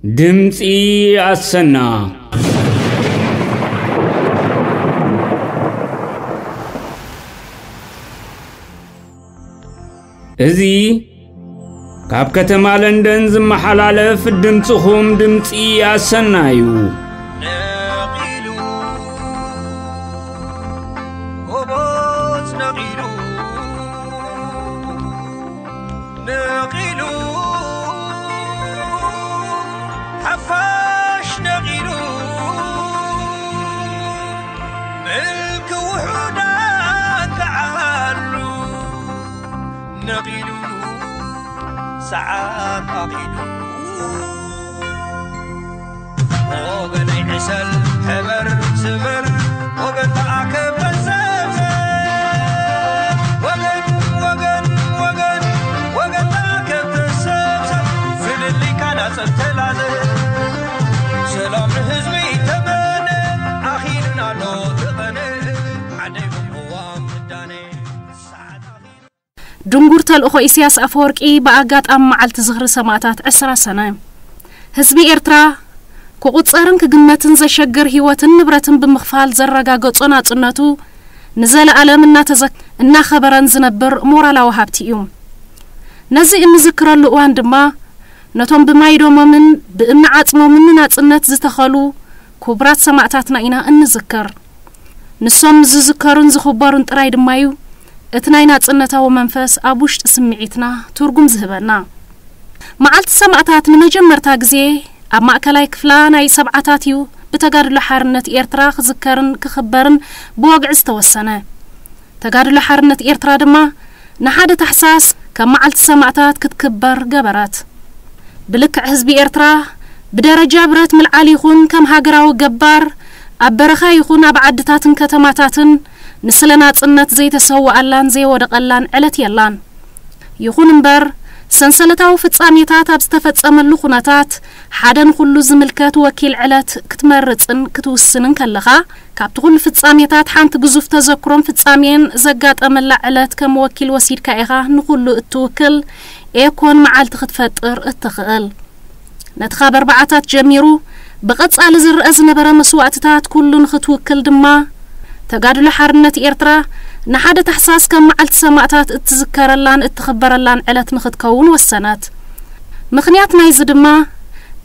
ድምፂ ኣሰና። እዚ ካብ ከተማ ለንደን ዝመሓላለፍ ድምፅኹም ድምፂ ኣሰና እዩ። ነቒሉ፣ ጎቦት ነቒሉ፣ ነቒሉ፣ ሓፋሽ ነቒሉ፣ ምልኪ ውሑዳን ተዓሉ፣ ነቒሉ፣ ሰዓት ኣኺሉ። ወገነይ ዕሰል፣ ሕበር፣ ስበር፣ ወገን ተኣከብ፣ ተሰብሰብ። ወገን፣ ወገን፣ ወገን፣ ወገን ተኣከብ፣ ተሰብሰብ። ፍልልይካ ናጸብ ተላዘብ። ሰላም ንህዝቢ ተመነ፣ ኣኺሉና ኣሎ እቲ ቐነ። ዓደይ ቅዋም ምዳነ፣ ሰዓት ኣኺሉ። ድንጉር ተልእኾ ኢሳያስ ኣፈወርቂ ብኣጋጣሚ መዓልቲ ዝኽሪ ሰማእታት ዕስራ ሰነ። ህዝቢ ኤርትራ ክቑጸርን ክግመትን ዘሸግር ህይወትን ንብረትን ብምኽፋል ዘረጋገጾ ናጽነቱ ንዘለኣለም እናተዘክ-፣ እናኸበረን ዝነብር ሞራላዊ ሃብቲ እዩ። ነዚ እንዝክረሉ እዋን ድማ ነቶም ብማይ ደሞምን ብእምኒ ዓጽሞምን ንናጽነት ዝተኸሉ ክቡራት ሰማእታትና ኢና እንዝክር። ንሶም ዝዝከሩን ዝኽበሩን ጥራይ ድማ እዩ እቲ ናይ ናጽነታዊ መንፈስ ኣብ ውሽጢ ስምዒትና ትርጉም ዝህበና። መዓልቲ ሰማእታት ንመጀመርታ ግዜ ኣብ ማእከላይ ክፍላ ናይ ሰብዓታት እዩ ብተጋድሎ ሓርነት ኤርትራ ክዝከርን ክኽበርን ብወግዒ ዝተወሰነ። ተጋድሎ ሓርነት ኤርትራ ድማ ንሓደ ታሕሳስ ከም መዓልቲ ሰማእታት ክትክበር ገበረት። ብልክዕ ህዝቢ ኤርትራ ብደረጃ ብረት ምልዓል ይኹን ከም ሃገራዊ ገባር ኣብ በረኻ ይኹን ኣብ ዓድታትን ከተማታትን ንስለ ናጽነት ዘይተሰወኣላን ዘይወደቐላን ዕለት የላን። ይኹን እምበር፣ ሰንሰለታዊ ፍጻሜታት ኣብ ዝተፈጸመሉ ኩነታት ሓደ ንኹሉ ዝምልከት ወኪል ዕለት ክትመርጽን ክትውስንን ከለኻ፣ ካብቲ ኩሉ ፍጻሜታት ሓንቲ ግዙፍ ተዘክሮን ፍጻሜን ዘጋጠመላ ዕለት ከም ወኪል ወሲድካ ኢኻ ንኹሉ እትውክል ኤኮን መዓልቲ ክትፈጥር እትኽእል። ነቲ ካብ ኣርባዓታት ጀሚሩ ብቐጻሊ ዝረኣ ዝነበረ መስዋእትታት ኩሉ ንኽትውክል ድማ፣ ተጋድሎ ሓርነት ኤርትራ ንሓደ ታሕሳስ ከም መዓልቲ ሰማእታት እትዝከረላን እትኽበረላን ዕለት ንኽትከውን ወሰነት። ምኽንያት ናይዚ ድማ፣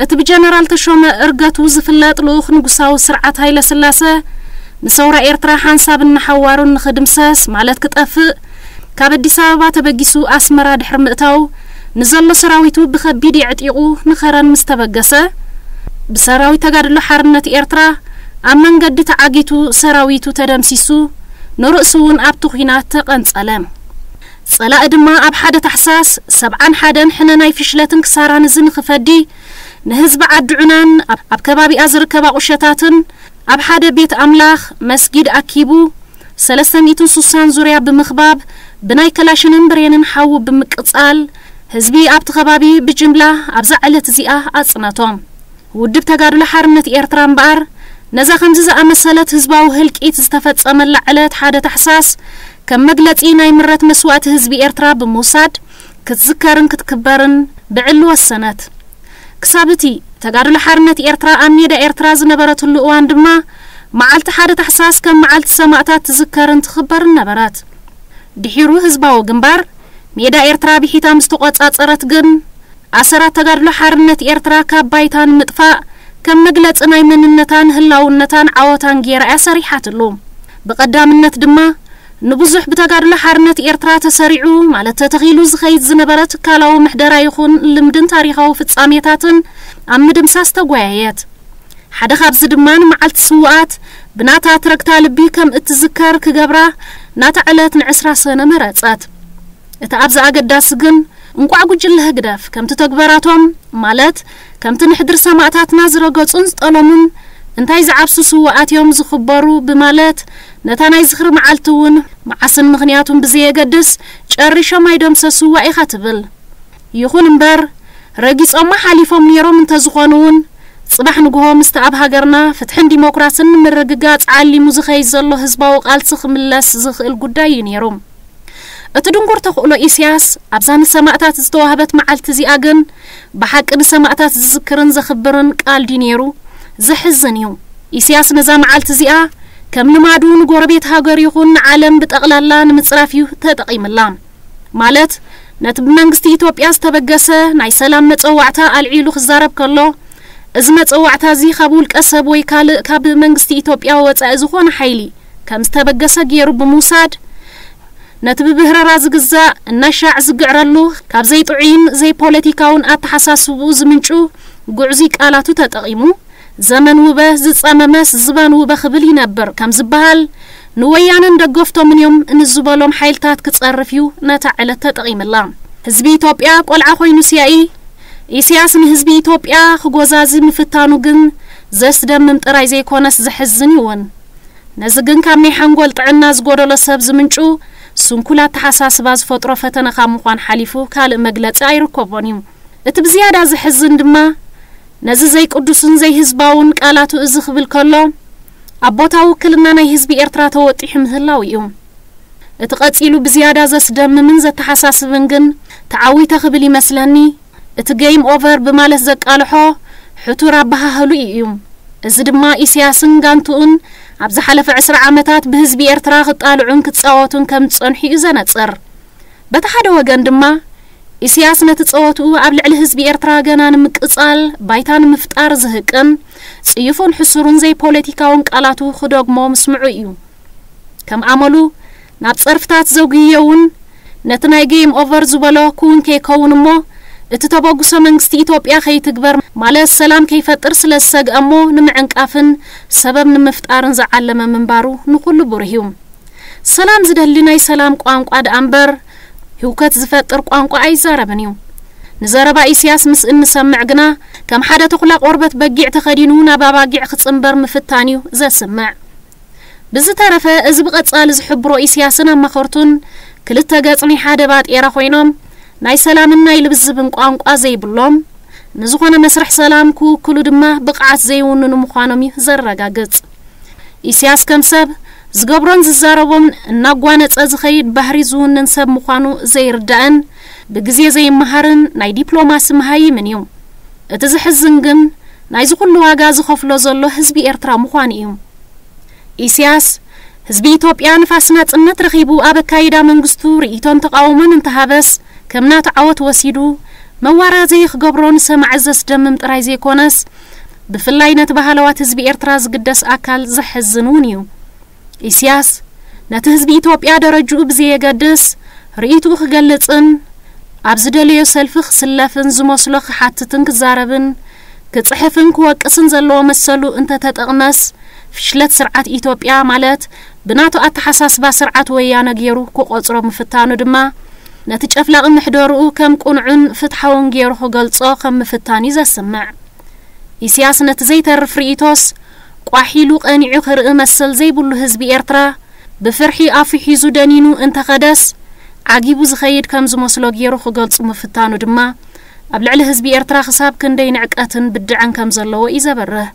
እቲ ብጀነራል ተሾመ እርገቱ ዝፍለጥ ልኡኽ ንጉሳዊ ስርዓት ሃይለ ስላሰ፣ ንሰውራ ኤርትራ ሓንሳብን ንሓዋሩን ንኽድምሰስ፣ ማለት ክጠፍእ፣ ካብ ኣዲስ ኣበባ ተበጊሱ ኣስመራ ድሕሪ ምእታው፣ ንዘሎ ሰራዊቱ ብኸቢድ የዕጢቑ ንኸረን ምስ ተበገሰ፣ ብሰራዊት ተጋድሎ ሓርነት ኤርትራ ኣብ መንገዲ ተዓጊቱ ሰራዊቱ ተደምሲሱ፣ ንርእሱ እውን ኣብቲ ኲናት ተቐንጸለ። ጸላኢ ድማ ኣብ ሓደ ታሕሳስ ሰብዓን ሓደን ሕነ ናይ ፍሽለትን ክሳራን እዚ ንኽፈዲ፣ ንህዝቢ ዓዲ ዑናን ኣብ፣ ኣብ ከባቢኣ ዝርከባ ቁሸታትን ኣብ ሓደ ቤት ኣምላኽ፣ መስጊድ ኣኪቡ፣ ሰለስተ ሚእትን ስሳን ዙርያ ብምኽባብ፣ ብናይ ከላሽንን ብሬንን ሓዉ ብምቅጻል፣ ህዝቢ ኣብቲ ከባቢ ብጅምላ ኣብዛ ዕለት እዚኣ ኣጽነቶም። ውድብ ተጋድሎ ሓርነት ኤርትራ እምበኣር፣ ነዛ ከምዚ ዝኣመሰለት ህዝባዊ ህልቂት ዝተፈጸመላ ዕለት ሓደ ታሕሳስ ከም መግለጺ ናይ ምረት መስዋእቲ ህዝቢ ኤርትራ ብምውሳድ፣ ክትዝከርን ክትክበርን ብዕሊ ወሰነት። ክሳብ እቲ ተጋድሎ ሓርነት ኤርትራ ኣብ ሜዳ ኤርትራ ዝነበረትሉ እዋን ድማ፣ መዓልቲ ሓደ ታሕሳስ ከም መዓልቲ ሰማእታት ትዝከርን ትኽበርን ነበረት። ድሒሩ ህዝባዊ ግንባር ሜዳ ኤርትራ ብሒታ ምስ ተቖጻጸረት ግን፣ ኣሰራት ተጋድሎ ሓርነት ኤርትራ ካብ ባይታ ንምጥፋእ፣ ከም መግለጺ ናይ መንነታን ህላውነታን ዓወታን ጌራ እያ ሰሪሓትሉ። ብቐዳምነት ድማ፣ ንብዙሕ ብተጋድሎ ሓርነት ኤርትራ ተሰሪዑ፣ ማለት ተተኺሉ ዝኸይድ ዝነበረ ትካላዊ ምሕደራ ይኹን ልምድን ታሪኻዊ ፍጻሜታትን ኣብ ምድምሳስ ተጓየየት። ሓደ ካብዚ ድማ ንመዓልቲ ስውኣት ብናታ ትረግታ ልቢ ከም እትዝከር ክገብራ ናታ ዕለት ንዕስራ ሰነ መረጸት። እቲ ኣብዚ ኣገዳሲ ግን እንቋዕ ጉጅለ ህግደፍ ከምቲ ተግባራቶም፣ ማለት ከምቲ ንሕድሪ ሰማእታትና ዝረገጹን ዝጠለሙን እንታይ ዝዓብሱ ስውኣት እዮም ዝኽበሩ ብማለት ነታ ናይ ዝኽሪ መዓልቲ እውን መዓስን ምኽንያቱን ብዘየገድስ ጨሪሾም ኣይደምሰስዋ ኢኻ ትብል። ይኹን እምበር፣ ረጊጾማ ሓሊፎም ነይሮም እንተዝኾኑ እውን፣ ጽባሕ ንግሆ ምስቲ ኣብ ሃገርና ፍትሕን ዲሞክራስን ንምርግጋጽ ዓሊሙ ዝኸይድ ዘሎ ህዝባዊ ቃልሲ ክምለስ ዝኽእል ጉዳይ እዩ ነይሩ። እቲ ድንጉር ተኽእሎ ኢሳያስ ኣብዛ ንሰማእታት ዝተዋህበት መዓልቲ እዚኣ ግን ብሓቂ ንሰማእታት ዝዝክርን ዘኽብርን ቃል ድዩ ነይሩ? ዘሕዝን እዩ። ኢሳያስ ነዛ መዓልቲ እዚኣ ከም ልማዱ ንጎረቤት ሃገር ይኹን ንዓለም ብጠቕላላ ንምጽራፍ እዩ ተጠቒምላ። ማለት ነቲ ብመንግስቲ ኢትዮጵያ ዝተበገሰ ናይ ሰላም መጸዋዕታ ኣልዒሉ ክዛረብ ከሎ፣ እዚ መጸዋዕታ እዚ ካብ ውልቀ ሰብ ወይ ካልእ ካብ መንግስቲ ኢትዮጵያ ወጻኢ ዝኾነ ሓይሊ ከም ዝተበገሰ ገይሩ ብምውሳድ፣ ነቲ ብብህረራ ዝግዛእ እናሻዕ ዝግዕረሉ ካብ ዘይጥዑይን ዘይፖለቲካውን ኣተሓሳስብኡ ዝምንጩ ጉዕዙይ ቃላቱ ተጠቒሙ፣ ዘመን ውበ ዝጸመመስ ዝበን ውበ ክብል ይነብር ከም ዝበሃል፣ ንወያነን ደገፍቶምን እዮም ንዝበሎም ሓይልታት ክጸርፍ እዩ ነታ ዕለት ተጠቒምላ። ህዝቢ ኢትዮጵያ ቆልዓ ኮይኑ ሲያኢ ኢሳያስ ንህዝቢ ኢትዮጵያ ክጎዛዚ ምፍታኑ ግን ዘስደምም ጥራይ ዘይኮነስ ዘሕዝን ይውን። ነዚ ግን ካብ ናይ ሓንጎል ጥዕና ዝጎደሎ ሰብ ዝምንጩ ስንኩል ኣተሓሳስባ ዝፈጥሮ ፈተነ ካብ ምዃን ሓሊፉ ካልእ መግለጺ ኣይርከቦን እዩ። እቲ ብዝያዳ ዘሕዝን ድማ ነዚ ዘይቅዱስን ዘይህዝባውን ቃላቱ እዚ ክብል ከሎ፣ ኣብ ቦታ ውክልና ናይ ህዝቢ ኤርትራ ተወጢሑ ምህላው እዩ። እቲ ቀጺሉ ብዝያዳ ዘስደምምን ዘተሓሳስብን ግን ተዓዊተ ክብል ይመስለኒ፣ እቲ ጌይም ኦቨር ብማለት ዘቃልሖ ሕቱር ኣበሃህሉ እዩ። እዚ ድማ ኢሳያስን ጋንትኡን ኣብ ዝሓለፈ ዕስራ ዓመታት ብህዝቢ ኤርትራ ክጣልዑን ክጻወቱን ከም ዝጸንሑ እዩ ዘነጽር። በቲ ሓደ ወገን ድማ ኢሳያስ ነቲ ጸወትኡ ኣብ ልዕሊ ህዝቢ ኤርትራ ገና ንምቅጻል ባይታ ንምፍጣር ዝህቅን ጽዩፍን ሕሱርን ዘይፖለቲካውን ቃላቱ ክደግሞ ምስምዑ እዩ። ከም ኣመሉ ናብ ጸርፍታት ዘጉየውን ነቲ ናይ ጌም ኦቨር ዝበሎ ክውን ከይከውን እሞ እቲ ተበግሶ መንግስቲ ኢትዮጵያ ከይትግበር ማለት ሰላም ከይፈጥር ስለ ዝሰግአ እሞ ንምዕንቃፍን ሰበብ ንምፍጣርን ዝዓለመ ምንባሩ ንኹሉ ብሩህ እዩ። ሰላም ዝደሊ ናይ ሰላም ቋንቋ ደኣ እምበር ህውከት ዝፈጥር ቋንቋ ኣይዛረብን እዩ። ንዘረባ ኢሳያስ ምስ እንሰምዕ ግና ከም ሓደ ተኹላ ቆርበት በጊዕ ተኸዲኑ ናብ ኣባጊዕ ክጽንበር ምፍታን እዩ ዘስምዕ። ብዝተረፈ እዚ ብቐጻሊ ዝሕብሮ ኢሳያስን ኣማኸርቱን ክልተ ገጽ ናይ ሓደ ባጤራ ኮይኖም ናይ ሰላምን ናይ ልብዝብን ቋንቋ ዘይብሎም፣ ንዝኾነ መስርሕ ሰላም ክውክሉ ድማ ብቕዓት ዘይውንኑ ምዃኖም እዩ ዘረጋግጽ። ኢሳያስ ከም ሰብ ዝገብሮን ዝዛረቦን እናጓነጸ ዝኸይድ ባህሪ ዝውንን ሰብ ምዃኑ ዘይርዳእን ብግዜ ዘይመሃርን ናይ ዲፕሎማሲ መሃይምን እዩ። እቲ ዝሕዝን ግን ናይዚ ኩሉ ዋጋ ዝኸፍሎ ዘሎ ህዝቢ ኤርትራ ምዃኑ እዩ። ኢሳያስ ህዝቢ ኢትዮጵያ ንፋስ ናጽነት ረኺቡ ኣብ ኣካይዳ መንግስቱ ርእይቶን ተቓውሞን እንተሃበስ ከም ናቱ ዓወት ወሲዱ መዋራዘይ ክገብሮ ንሰማዒ ዘስደምም ጥራይ ዘይኮነስ ብፍላይ ነቲ ባህለዋት ህዝቢ ኤርትራ ዝግደስ ኣካል ዘሕዝን እውን እዩ። ኢሳያስ ነቲ ህዝቢ ኢትዮጵያ ደረጅኡ ብዘየገድስ ርእይትኡ ክገልጽን ኣብ ዝደለዮ ሰልፊ ክስለፍን ዝመስሎ ክሓትትን ክዛረብን ክጽሕፍን ክወቅስን ዘለዎ መሰሉ እንተተጠቕመስ ፍሽለት ስርዓት ኢትዮጵያ ማለት ብናቱ ኣተሓሳስባ ስርዓት ወያነ ገይሩ ክቆጽሮ ምፍታኑ ድማ ነቲ ጨፍላቒ ምሕደርኡ ከም ቅኑዕን ፍትሓውን ገይሩ ክገልጾ ከም ምፍታን እዩ ዘስምዕ። ኢሳያስ ነቲ ዘይተርፍ ርእይቶስ ቋሕ ኢሉ ቀኒዑ ክርኢ መሰል ዘይብሉ ህዝቢ ኤርትራ ብፍርሒ ኣፉ ሒዙ ደኒኑ እንተኸደስ ዓጊቡ ዝኸይድ ከም ዝመስሎ ገይሩ ክገልጹ ምፍታኑ ድማ ኣብ ልዕሊ ህዝቢ ኤርትራ ክሳብ ክንደይ ንዕቀትን ብድዐን ከም ዘለዎ እዩ ዘበርህ።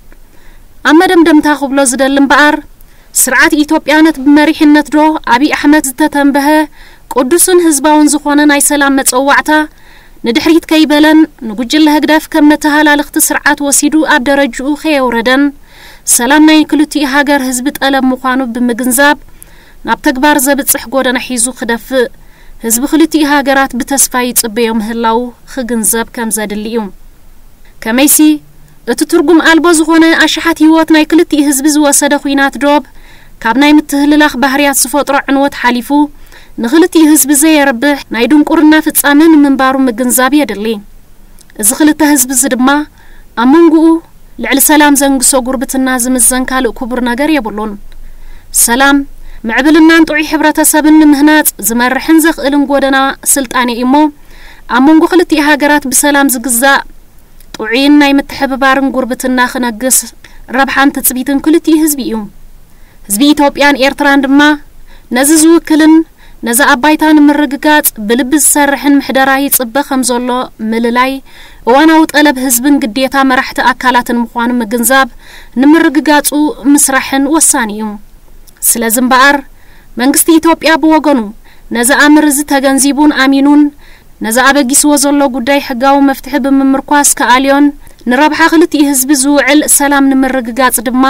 ኣብ መደምደምታ ክብሎ ዝደሊ እምበኣር ስርዓት ኢትዮጵያ ነቲ ብመሪሕነት ዶ ኣብይ ኣሕመድ ዝተተንበሀ ቅዱስን ህዝባውን ዝኾነ ናይ ሰላም መጸዋዕታ ንድሕሪት ከይበለን ንጉጅለ ህግደፍ ከም መተሃላልኽቲ ስርዓት ወሲዱ ኣብ ደረጅኡ ከየውረደን ሰላም ናይ ክልቲኡ ሃገር ህዝቢ ጠለብ ምዃኑ ብምግንዛብ ናብ ተግባር ዘብጽሕ ጎደና ሒዙ ክደፍእ ህዝቢ ክልቲኡ ሃገራት ብተስፋ ይጽበዮ ምህላው ክግንዘብ ከም ዘድሊ እዩ። ከመይሲ እቲ ትርጉም ኣልቦ ዝኾነ ኣሽሓት ህይወት ናይ ክልቲኡ ህዝቢ ዝወሰደ ኹናት ዶብ ካብ ናይ ምትህልላኽ ባህርያት ዝፈጥሮ ዕንወት ሓሊፉ ንክልቲኡ ህዝቢ ዘየርብሕ ናይ ድንቁርና ፍጻመ ንምንባሩ ምግንዛብ የድሊ። እዚ ክልተ ህዝቢ እዚ ድማ ኣብ መንጎኡ ልዕሊ ሰላም ዘንግሶ ጉርብትና ዝምዘን ካልእ ክቡር ነገር የብሉን። ሰላም ምዕብልናን ጥዑይ ሕብረተሰብን ንምህናጽ ዝመርሕን ዘኽእልን ጎደና ስልጣኔ እዩ እሞ ኣብ መንጎ ክልቲኡ ሃገራት ብሰላም ዝግዛእ ጥዑይን ናይ ምትሕብባርን ጉርብትና ክነግስ ረብሓን ትጽቢትን ክልቲኡ ህዝቢ እዩ። ህዝቢ ኢትዮጵያን ኤርትራን ድማ ነዚ ዝውክልን ነዚ ኣብ ባይታ ንምርግጋጽ ብልቢ ዝሰርሕን ምሕደራ ይጽበ ከም ዘሎ ምልላይ እዋናዊ ጠለብ ህዝብን ግዴታ መራሕቲ ኣካላትን ምዃኑ ምግንዛብ ንምርግጋጹ ምስራሕን ወሳኒ እዩ። ስለዚ እምበኣር መንግስቲ ኢትዮጵያ ብወገኑ ነዚ ኣምር እዚ ተገንዚቡን ኣሚኑን ነዚ ኣበጊስዎ ዘሎ ጉዳይ ሕጋዊ መፍትሒ ብምምርኳስ ክኣልዮን ንረብሓ ክልቲኡ ህዝቢ ዝውዕል ሰላም ንምርግጋጽ ድማ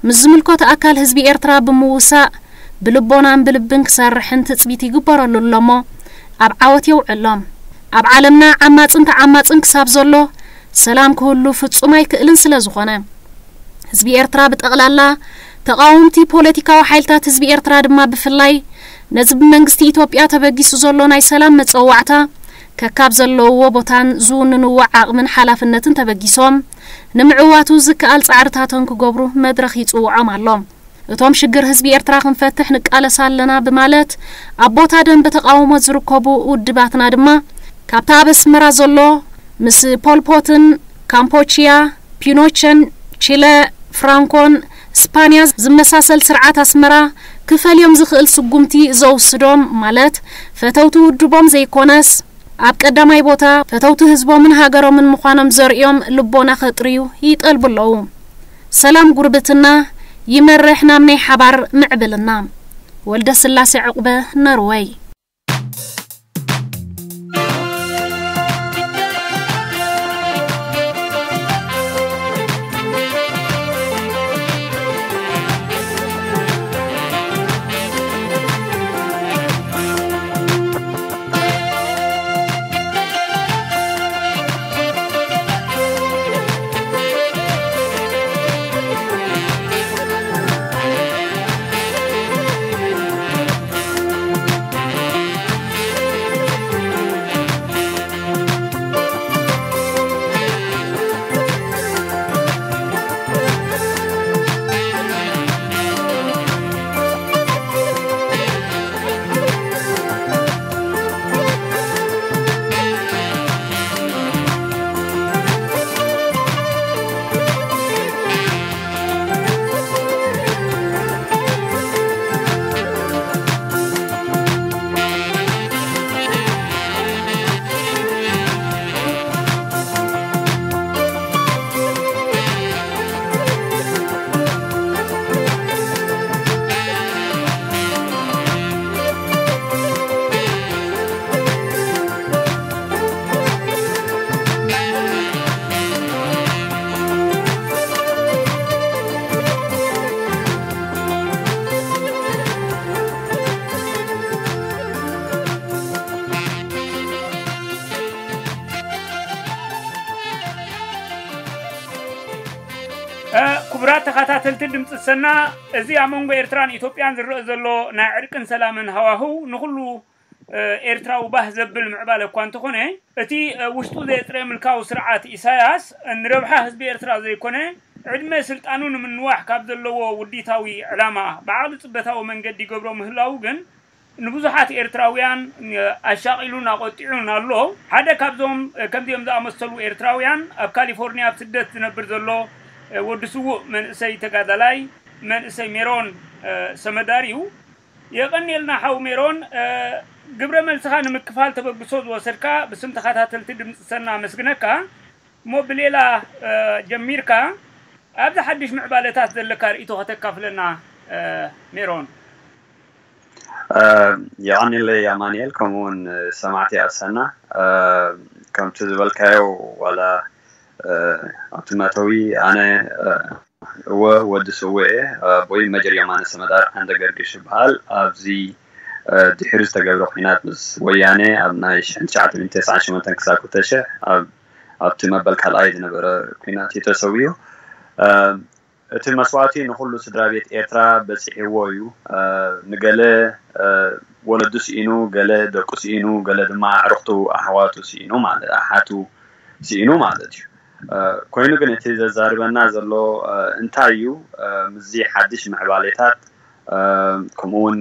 ምስ ዝምልከቶ ኣካል ህዝቢ ኤርትራ ብምውሳእ ብልቦናን ብልብን ክሰርሕን ትጽቢት ይግበረሉ ኣሎሞ ኣብ ዓወት የውዕሎም። ኣብ ዓለምና ዓማጽን ተዓማጽን ክሳብ ዘሎ ሰላም ክህሉ ፍጹም ኣይክእልን ስለ ዝኾነ ህዝቢ ኤርትራ ብጠቕላላ ተቓወምቲ ፖለቲካዊ ሓይልታት ህዝቢ ኤርትራ ድማ ብፍላይ ነዚ ብመንግስቲ ኢትዮጵያ ተበጊሱ ዘሎ ናይ ሰላም መጸዋዕታ ከካብ ዘለውዎ ቦታን ዝውንንዎ ዓቕምን ሓላፍነትን ተበጊሶም ንምዕዋቱ ዝከኣል ጻዕርታቶም ክገብሩ መድረኽ ይጽውዖም ኣሎ። እቶም ሽግር ህዝቢ ኤርትራ ክንፈትሕ ንቃለስ ኣለና ብማለት ኣብ ቦታ ደንበ ተቓውሞ ዝርከቡ ውድባትና ድማ ካብታ ኣብ ኣስመራ ዘሎ ምስ ፖልፖትን ካምፖቺያ፣ ፒኖቸን፣ ቺለ፣ ፍራንኮን ስፓንያ ዝመሳሰል ስርዓት ኣስመራ ክፈልዮም ዝኽእል ስጉምቲ ዘውስዶም ማለት ፈተውቲ ውድቦም ዘይኮነስ ኣብ ቀዳማይ ቦታ ፈተውቲ ህዝቦምን ሃገሮምን ምዃኖም ዘርእዮም ልቦና ከጥርዩ ይጠልቡ ኣለዉ። ሰላም ጉርብትና ይመርሕ ናብ ናይ ሓባር ምዕብልና። ወልደ ስላሴ ዕቁበ፣ ነርወይ። ክቡራት ተኸታተልቲ ድምፂ ሰና፣ እዚ ኣብ መንጎ ኤርትራን ኢትዮጵያን ዝረአ ዘሎ ናይ ዕርቅን ሰላምን ሃዋህው ንኹሉ ኤርትራዊ ባህ ዘብል ምዕባለ እኳ እንተኾነ፣ እቲ ውሽጡ ዘየጽረየ ምልካዊ ስርዓት ኢሳያስ ንረብሓ ህዝቢ ኤርትራ ዘይኮነ፣ ዕድመ ስልጣኑ ንምንዋሕ ካብ ዘለዎ ውዲታዊ ዕላማ ብዓቕሊ ጽበታዊ መንገዲ ይገብሮ ምህላዉ ግን ንብዙሓት ኤርትራውያን ኣሻቒሉን ኣቖጢዑን ኣሎ። ሓደ ካብዞም ከምዚኦም ዝኣመሰሉ ኤርትራውያን ኣብ ካሊፎርኒያ ኣብ ስደት ዝነብር ዘሎ ወዲ ስዉእ መንእሰይ ተጋዳላይ መንእሰይ ሜሮን ሰመዳር እዩ። የቐንየልና ሓው ሜሮን፣ ግብረ መልስኻ ንምክፋል ተበግሶ ዝወሰድካ ብስም ተኸታተልቲ ድምፂ ሰና ኣመስግነካ። እሞ ብሌላ ጀሚርካ ኣብዚ ሓድሽ ምዕባለታት ዘለካ ርእይቶ ከተካፍለና ሜሮን። የቐንየለይ ኣማንኤል፣ ከምኡ እውን ሰማዕቲ ኣሰና። ከምቲ ዝበልካዮ ዋላ ኣብቲ መእተዊ ኣነ እወ ወዲ ስውእ እየ። ኣቦይ መጀር የማነ ሰመዳር ዓንደ ገርግሽ ይበሃል። ኣብዚ ድሕሪ ዝተገብረ ኲናት ምስ ወያነ ኣብ ናይ ሽሕን ትሽዓተ ሚእትን ተስዓን ሸሞንተን ክሳብ ክልተ ሽሕ ኣብቲ መበል ካልኣይ ዝነበረ ኲናት እዩ ተሰዊኡ። እቲ መስዋእቲ ንኹሉ ስድራ ቤት ኤርትራ በጺሕዎ እዩ። ንገለ ወለዱ ስኢኑ፣ ገለ ደቁ ስኢኑ፣ ገለ ድማ ኣዕርኽቱ ኣሕዋቱ ስኢኑ ማለት ኣሓቱ ስኢኑ ማለት እዩ። ኮይኑ ግን እቲ ዘዛርበና ዘሎ እንታይ እዩ? ምስዚ ሓድሽ ምዕባሌታት ከምኡ እውን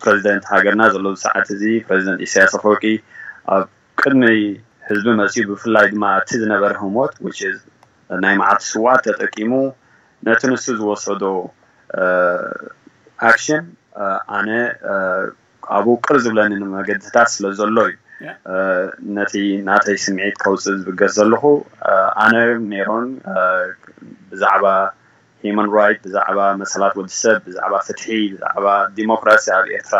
ፕረዚደንት ሃገርና ዘሎ ሰዓት እዚ ፕረዚደንት ኢሳያስ ኣፈወርቂ ኣብ ቅድሚ ህዝቢ መፂኡ ብፍላይ ድማ እቲ ዝነበረ ህሞት ናይ መዓልቲ ስውኣት ተጠቂሙ ነቲ ንሱ ዝወሰዶ ኣክሽን ኣነ ኣብኡ ቅር ዝብለኒ መገድታት ስለ ዘሎ እዩ ነቲ ናተይ ስምዒት ከውፅእ ዝብገስ ዘለኹ። ኣነ ሜሮን ብዛዕባ ሂማን ራይት፣ ብዛዕባ መሰላት ወዲ ሰብ፣ ብዛዕባ ፍትሒ፣ ብዛዕባ ዲሞክራሲ ኣብ ኤርትራ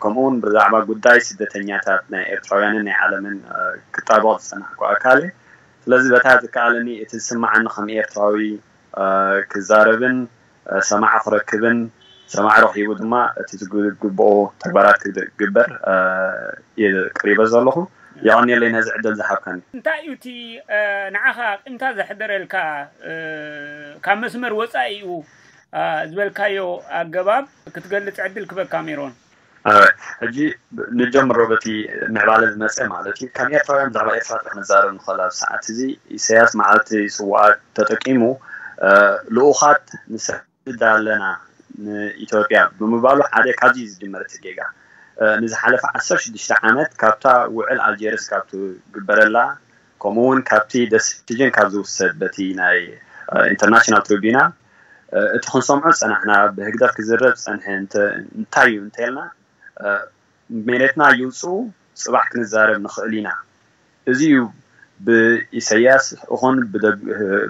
ከምኡ እውን ብዛዕባ ጉዳይ ስደተኛታት ናይ ኤርትራውያንን ናይ ዓለምን ክጣበቕ ዝጸናሕኩ ኣካል እየ። ስለዚ በታ ዝከኣለኒ እቲ ዝስምዓኒ ከም ኤርትራዊ ክዛረብን ሰማዒ ክረክብን ሰማዒ ረኺቡ ድማ እቲ ዝግብኦ ተግባራት ክግበር እየ ቀሪበ ዘለኹ። የቐንየለይ ነዚ ዕድል ዝሃብካኒ። እንታይ እዩ እቲ ንዓኻ ቂምታ ዘሕደረልካ ካብ መስመር ወፃኢ እዩ ዝበልካዮ ኣገባብ ክትገልፅ ዕድል ክበካ ሜሮን? ሕጂ ንጀምሮ በቲ ምዕባለ ዝመፀ ማለት እዩ። ከም ኤርትራውያን ብዛዕባ ኤርትራ ጥራሕ ንዛረብ ንኽእል። ኣብ ሰዓት እዚ ኢሳያስ መዓልቲ ስዋኣት ተጠቂሙ ልኡኻት ንሰድድ ኣለና ንኢትዮጵያ ብምባሉ ሓደ ካብዚ እዩ ዝጅመር እቲ ጌጋ። ንዝሓለፈ ዓሰርተ ሽዱሽተ ዓመት ካብታ ውዕል ኣልጀርስ ካብ ትግበረላ ከምኡ እውን ካብቲ ደሲጅን ካብ ዝውሰድ በቲ ናይ ኢንተርናሽናል ትሪቢናል እቲ ክንሰምዖ ዝፀናሕና ብህግደፍ ክዝረብ ዝፀንሐ እንታይ እዩ እንተልና መሬትና ይውፅኡ ፅባሕ ክንዛረብ ንኽእል ኢና። እዚ እዩ ብኢሰያስ ይኹን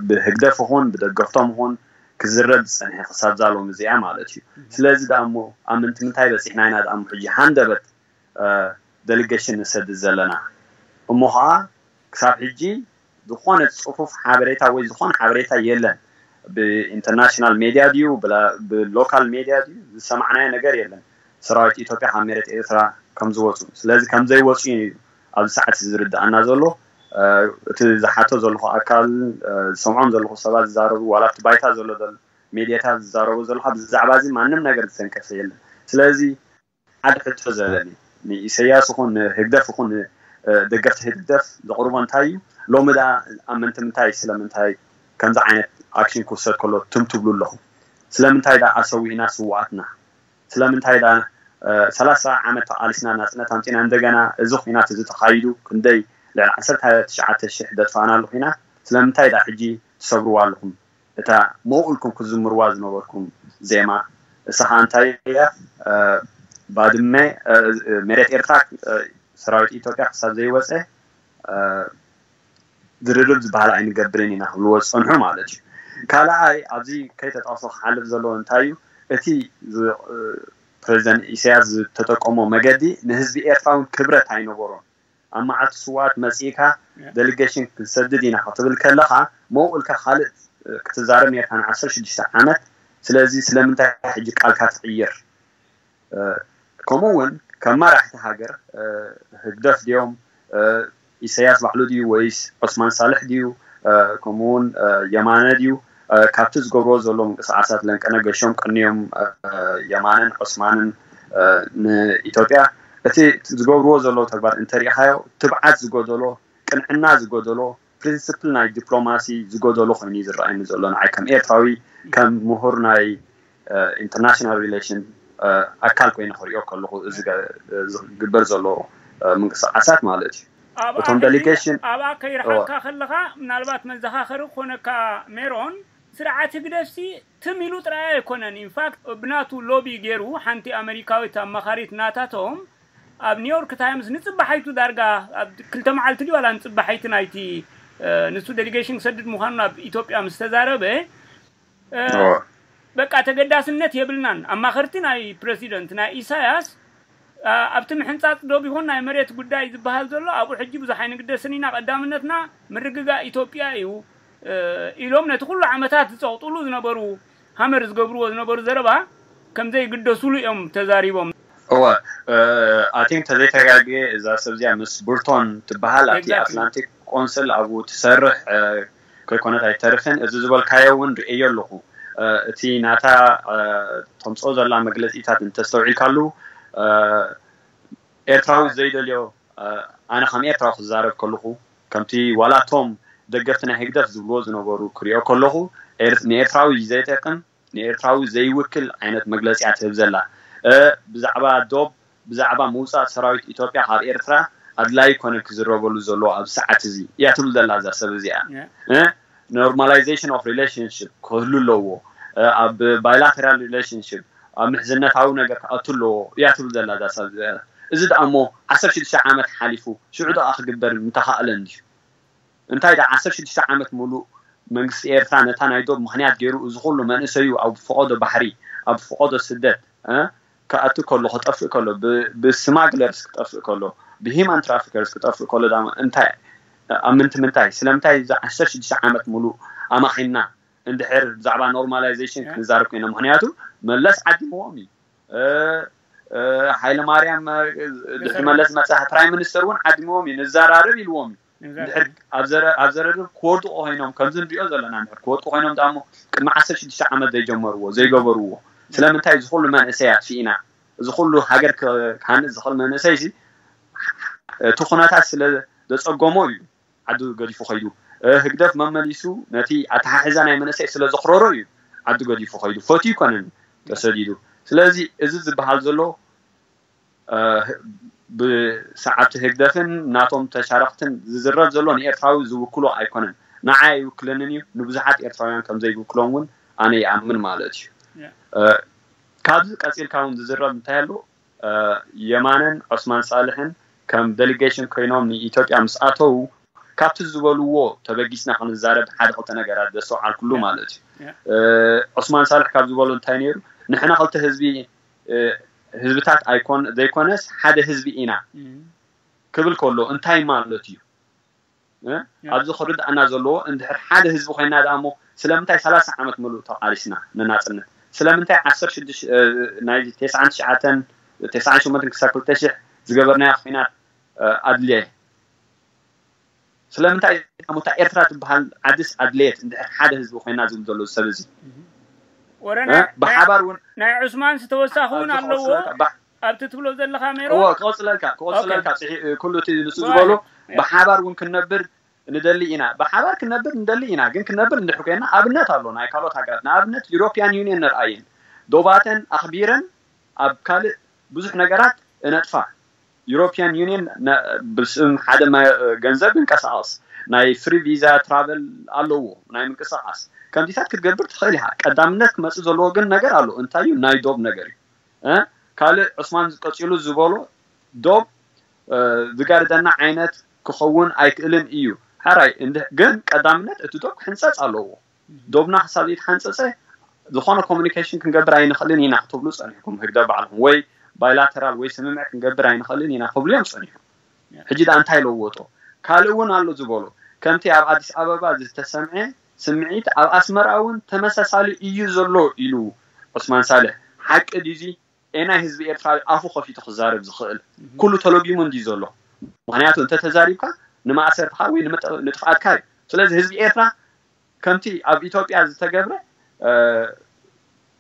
ብህግደፍ ይኹን ብደገፍቶም ይኹን ክዝረብ ዝፀንሐ ክሳብ ዛሎም እዚኣ ማለት እዩ። ስለዚ ደኣ እሞ ኣብ ምንታይ በፂሕና ኢና ደኣ እሞ ሕጂ ሃንደበት ደሊጌሽን ንሰድድ ዘለና? እሞ ከዓ ክሳብ ሕጂ ዝኾነ ፅፉፍ ሓበሬታ ወይ ዝኾነ ሓበሬታ የለን። ብኢንተርናሽናል ሜድያ ድዩ ብሎካል ሜድያ ድዩ ዝሰማዕናዮ ነገር የለን። ሰራዊት ኢትዮጵያ ካብ መሬት ኤርትራ ከም ዝወፁ፣ ስለዚ ከም ዘይወፁ እዩ ኣብዚ ሰዓት ዝርድኣና ዘሎ። እቲ ዝሓቶ ዘለኹ ኣካል ዝሰምዖም ዘለኹ ሰባት ዝዛረቡ ዋላ ኣብቲ ባይታ ዘሎ ሜድያታት ዝዛረቡ ዘለኹ ብዛዕባ እዚ ማንም ነገር ዝተንከፈ የለን። ስለዚ ሓደ ሕቶ ዘለኒ ንኢሰያስ ይኹን ንህግደፍ ይኹን ደገፍቲ ህግደፍ ዘቕርቦ እንታይ እዩ? ሎሚ ደኣ ኣብ ምንታይ ስለምንታይ ከምዚ ዓይነት ኣክሽን ክውሰድ ከሎ ትም ትብሉ ኣለኹም? ስለምንታይ ደኣ ኣሰዊእና ስውኣትና? ስለምንታይ ደኣ ሰላሳ ዓመት ተቓሊስና ናጽነት ኣምጺና እንደገና እዚ ኹናት እዚ ተኻይዱ ክንደይ ልዕሊ ዓሰርተ ትሽዓተ ሽሕ ደጥፋእናሉ ኹናት ስለምንታይ ደኣ ሕጂ ትሰብርዋ ኣለኹም? እታ መውኡ ኢልኩም ክዝምርዋ ዝነበርኩም ዜማ እሳ ኸዓ እንታይ እያ? ባድመ መሬት ኤርትራ ሰራዊት ኢትዮጵያ ክሳብ ዘይወፀ ድርድር ዝበሃል ኣይንገብርን ኢና ክብልዎ ዝፀንሑ ማለት እዩ። ካልኣይ ኣብዚ ከይተጠቕሶ ክሓልፍ ዘለዎ እንታይ እዩ? እቲ ፕሬዚደንት ኢሳያስ ዝተጠቀሞ መገዲ ንህዝቢ ኤርትራ እውን ክብረት ኣይነበሮን። ኣብ መዓልቲ ስውኣት መፂእካ ደሊጌሽን ክንሰድድ ኢና ክትብል ከለኻ መውኡ ኢልካ ካልእ ክትዛረብ ነርካ ንዓሰርተ ሽዱሽተ ዓመት። ስለዚ ስለምንታይ ሕጂ ቃልካ ትቕይር? ከምኡ እውን ከም መራሕቲ ሃገር ህግደፍ ድዮም ኢሳያስ ባዕሉ ድዩ ወይስ ዑስማን ሳልሕ ድዩ ከምኡ እውን የማነ ድዩ ካብቲ ዝገብርዎ ዘሎ ምንቅስቃሳት ለንቀነ ገሾም ቀንዮም የማነን ዑስማንን ንኢትዮጵያ እቲ ዝገብርዎ ዘለዉ ተግባር እንተሪኢኻዮ ትብዓት ዝጎደሎ ቅንዕና ዝጎደሎ ፕሪንስፕል ናይ ዲፕሎማሲ ዝጎደሎ ኮይኑ እዩ ዝረኣየኒ ዘሎ ንዓይ ከም ኤርትራዊ ከም ምሁር ናይ ኢንተርናሽናል ሪሌሽን ኣካል ኮይነ ክሪኦ ከለኹ እዚ ዝግበር ዘሎ ምንቅስቃሳት ማለት እዩ። እቶም ደሊጌሽን ኣብኣ ከይረሓካ ከለኻ ምናልባት መዘኻኸሪ ክኾነካ ሜሮን ስርዓት ህግደፍሲ ትም ኢሉ ጥራይ ኣይኮነን። ኢንፋክት ብናቱ ሎቢ ገይሩ ሓንቲ ኣመሪካዊት ኣማኻሪት ናታቶም ኣብ ኒውዮርክ ታይምስ ንፅባሓይቱ ዳርጋ ኣብ ክልተ መዓልቲ ድዩ ዋላ ንፅባሓይቲ ናይቲ ንሱ ዴሊጌሽን ክሰድድ ምዃኑ ናብ ኢትዮጵያ ምስ ተዛረበ በቃ ተገዳስነት የብልናን ኣማኸርቲ ናይ ፕረሲደንት ናይ ኢሳያስ ኣብቲ ምሕንፃፅ ዶብ ይኹን ናይ መሬት ጉዳይ ዝበሃል ዘሎ ኣብኡ ሕጂ ብዙሕ ኣይንግደስን ኢና ቀዳምነትና ምርግጋእ ኢትዮጵያ እዩ ኢሎም ነቲ ኩሉ ዓመታት ዝፀቕጥሉ ዝነበሩ ሃመር ዝገብርዎ ዝነበሩ ዘረባ ከምዘይግደስሉ እዮም ተዛሪቦም። እወ I think ተዘይተጋግየ እዛ ሰብ እዚኣ ምስ ቡርቶን ትበሃል ኣብቲ ኣትላንቲክ ቆንስል ኣብኡ ትሰርሕ ከይኮነት ኣይተርፍን። እዚ ዝበልካዮ እውን ርእየዮ ኣለኹ። እቲ ናታ ተምፅኦ ዘላ መግለፂታት እንተስተውዒልካሉ ኤርትራዊ ዘይደልዮ ኣነ ከም ኤርትራዊ ክዛረብ ከለኹ ከምቲ ዋላ እቶም ደገፍቲ ናይ ህግደፍ ዝብልዎ ዝነበሩ ክሪኦ ከለኹ ንኤርትራዊ ዘይጠቅም ንኤርትራዊ ዘይውክል ዓይነት መግለፂ እያ ትህብ ዘላ። ብዛዕባ ዶብ ብዛዕባ ምውፃእ ሰራዊት ኢትዮጵያ ካብ ኤርትራ ኣድላይ ኮነ ክዝረበሉ ዘለዎ ኣብ ሰዓት እዚ እያ ትብል ዘላ እዛ ሰብ እዚኣ። Normalization of relationship ክህሉ ኣለዎ። ኣብ bilateral relationship ኣብ ምሕዝነታዊ ነገር ክኣቱ ኣለዎ እያ ትብል ዘላ እዛ ሰብ እዚኣ። እዚ ደኣ እሞ ዓሰርተ ሽዱሽተ ዓመት ሓሊፉ ሽዑ ደኣ ክግበር ምተኻእለ እንድዩ። እንታይ ደኣ ዓሰርተ ሽዱሽተ ዓመት ሙሉእ መንግስቲ ኤርትራ ነታ ናይ ዶብ ምኽንያት ገይሩ እዚ ኩሉ መንእሰዩ ኣብ ፈቐዶ ባሕሪ ኣብ ፈቐዶ ስደት ክኣቱ ከሎ፣ ክጠፍእ ከሎ፣ ብስማግለርስ ክጠፍእ ከሎ፣ ብሂማን ትራፊከርስ ክጠፍእ ከሎ ዳማ እንታይ ኣብ ምንቲ ምንታይ ስለምንታይ እዚ ዓሰርተ ሽዱሽተ ዓመት ሙሉእ ኣማኺንና እንድሕር ብዛዕባ ኖርማላይዜሽን ክንዛረብ ኮይና? ምክንያቱ መለስ ዓዲምዎም እዩ። ሃይለ ማርያም ድሕሪ መለስ መፅኣ ፕራይም ሚኒስተር እውን ዓዲምዎም እዩ። ንዘራረብ ኢልዎም እዩ። እንድሕር ኣብ ዘረርብ ክወድቁ ኮይኖም ከምዚ ንሪኦ ዘለና እንድሕር ክወድቁ ኮይኖም ዳሞ ቅድሚ ዓሰርተ ሽዱሽተ ዓመት ዘይጀመርዎ ዘይገበርዎ ስለምንታይ እዚ ኩሉ መንእሰይ ኣጥፊእና? እዚ ኩሉ ሃገር ክሃንፅ ዝኽእል መንእሰይ እቲ ኩነታት ስለ ዘፀገሞ እዩ ዓዱ ገዲፉ ከይዱ። ህግደፍ መመሊሱ ነቲ ኣተሓሕዛ ናይ መንእሰይ ስለ ዘኽረሮ እዩ ዓዱ ገዲፉ ከይዱ። ፈትዩ ይኮነን ተሰዲዱ። ስለዚ እዚ ዝበሃል ዘሎ ብሰዓብቲ ህግደፍን ናቶም ተሻረኽትን ዝዝረብ ዘሎ ንኤርትራዊ ዝውክሎ ኣይኮነን። ንዓይ ኣይውክለንን እዩ፣ ንብዙሓት ኤርትራውያን ከም ዘይውክሎም እውን ኣነ ይኣምን ማለት እዩ። ካብዚ ቀፂልካ እውን ዝዝረብ እንታይ ኣሎ? የማነን ዑስማን ሳልሕን ከም ዴሊጌሽን ኮይኖም ንኢትዮጵያ ምስ ኣተዉ ካብቲ ዝበልዎ ተበጊስና ክንዛረብ ሓደ ክልተ ነገራት ዘስተውዓልኩሉ ማለት እዩ። ዑስማን ሳልሕ ካብ ዝበሎ እንታይ ነይሩ? ንሕና ክልተ ህዝቢ ህዝብታት ኣይኮን ዘይኮነስ ሓደ ህዝቢ ኢና ክብል ከሎ እንታይ ማለት እዩ? ኣብዚ ክርድኣና ዘለዎ እንድሕር ሓደ ህዝቢ ኮይና ደኣ እሞ ስለምንታይ ሰላሳ ዓመት ምሉእ ተቓሊስና ንናፅነት? ስለምንታይ ዓሰርተ ሽዱሽተ ናይ ተስዓን ትሽዓተን ተስዓን ሸሞንተን ክሳብ ክልተ ሽሕ ዝገበርናዮ ኮይናት ኣድልየ? ስለምንታይ እታ ኤርትራ ትበሃል ዓድስ ኣድለየት እንድሕር ሓደ ህዝቢ ኮይና ዝብል ዘሎ ሰብ እዚ? ብሓባር እውን ናይ ዑስማን ዝተወሳኺ እውን ኣለዎ ኣብቲ ትብሎ ዘለኻ ሜሮ። ክቐፅለልካ ክቐፅለልካ ኩሉ እቲ ንሱ ዝበሎ ብሓባር እውን ክንነብር ንደሊ ኢና። ብሓባር ክንነብር ንደሊ ኢና፣ ግን ክንነብር እንድሕር ኮይና ኣብነት ኣሎ ናይ ካልኦት ሃገራት። ንኣብነት ዩሮፒያን ዩኒየን ንርኣየን ዶባተን ኣኽቢረን ኣብ ካልእ ብዙሕ ነገራት እነጥፋ። ዩሮፒያን ዩኒየን ብስም ሓደ ገንዘብ ይንቀሳቐስ፣ ናይ ፍሪ ቪዛ ትራቨል ኣለዎ ናይ ምንቅስቓስ። ከምዚታት ክትገብር ትኽእል ኢኻ። ቀዳምነት ክመፅእ ዘለዎ ግን ነገር ኣሎ። እንታይ እዩ? ናይ ዶብ ነገር እዩ። ካልእ ዑስማን ቀፂሉ ዝበሎ ዶብ ዝጋርደና ዓይነት ክኸውን ኣይክእልን እዩ። ሕራይ ግን ቀዳምነት እቲ ዶብ ክሕንፀፅ ኣለዎ። ዶብና ክሳብ ዘይተሓንፀፀ ዝኾነ ኮሚኒኬሽን ክንገብር ኣይንኽእልን ኢና ክትብሉ ፀኒሕኩም፣ ህግደፍ ባዕልኹም ወይ ባይላተራል ወይ ስምምዕ ክንገብር ኣይንኽእልን ኢና ክብሉ እዮም ፀኒሖም። ሕጂ ዳ እንታይ ለወጦ? ካልእ እውን ኣሎ ዝበሎ ከምቲ ኣብ ኣዲስ ኣበባ ዝተሰምዐ ስምዒት ኣብ ኣስመራ እውን ተመሳሳሊ እዩ ዘሎ ኢሉ ዑስማን ሳልሕ። ሓቂ ድዩዚ? ኤናይ ህዝቢ ኤርትራዊ ኣፉ ከፊቱ ክዛረብ ዝኽእል ኩሉ ተለጊሙ እንዲ ዘሎ። ምክንያቱ እንተተዛሪብካ ንማእሰርትካ ወይ ንጥፍኣትካ እዩ። ስለዚ ህዝቢ ኤርትራ ከምቲ ኣብ ኢትዮጵያ ዝተገብረ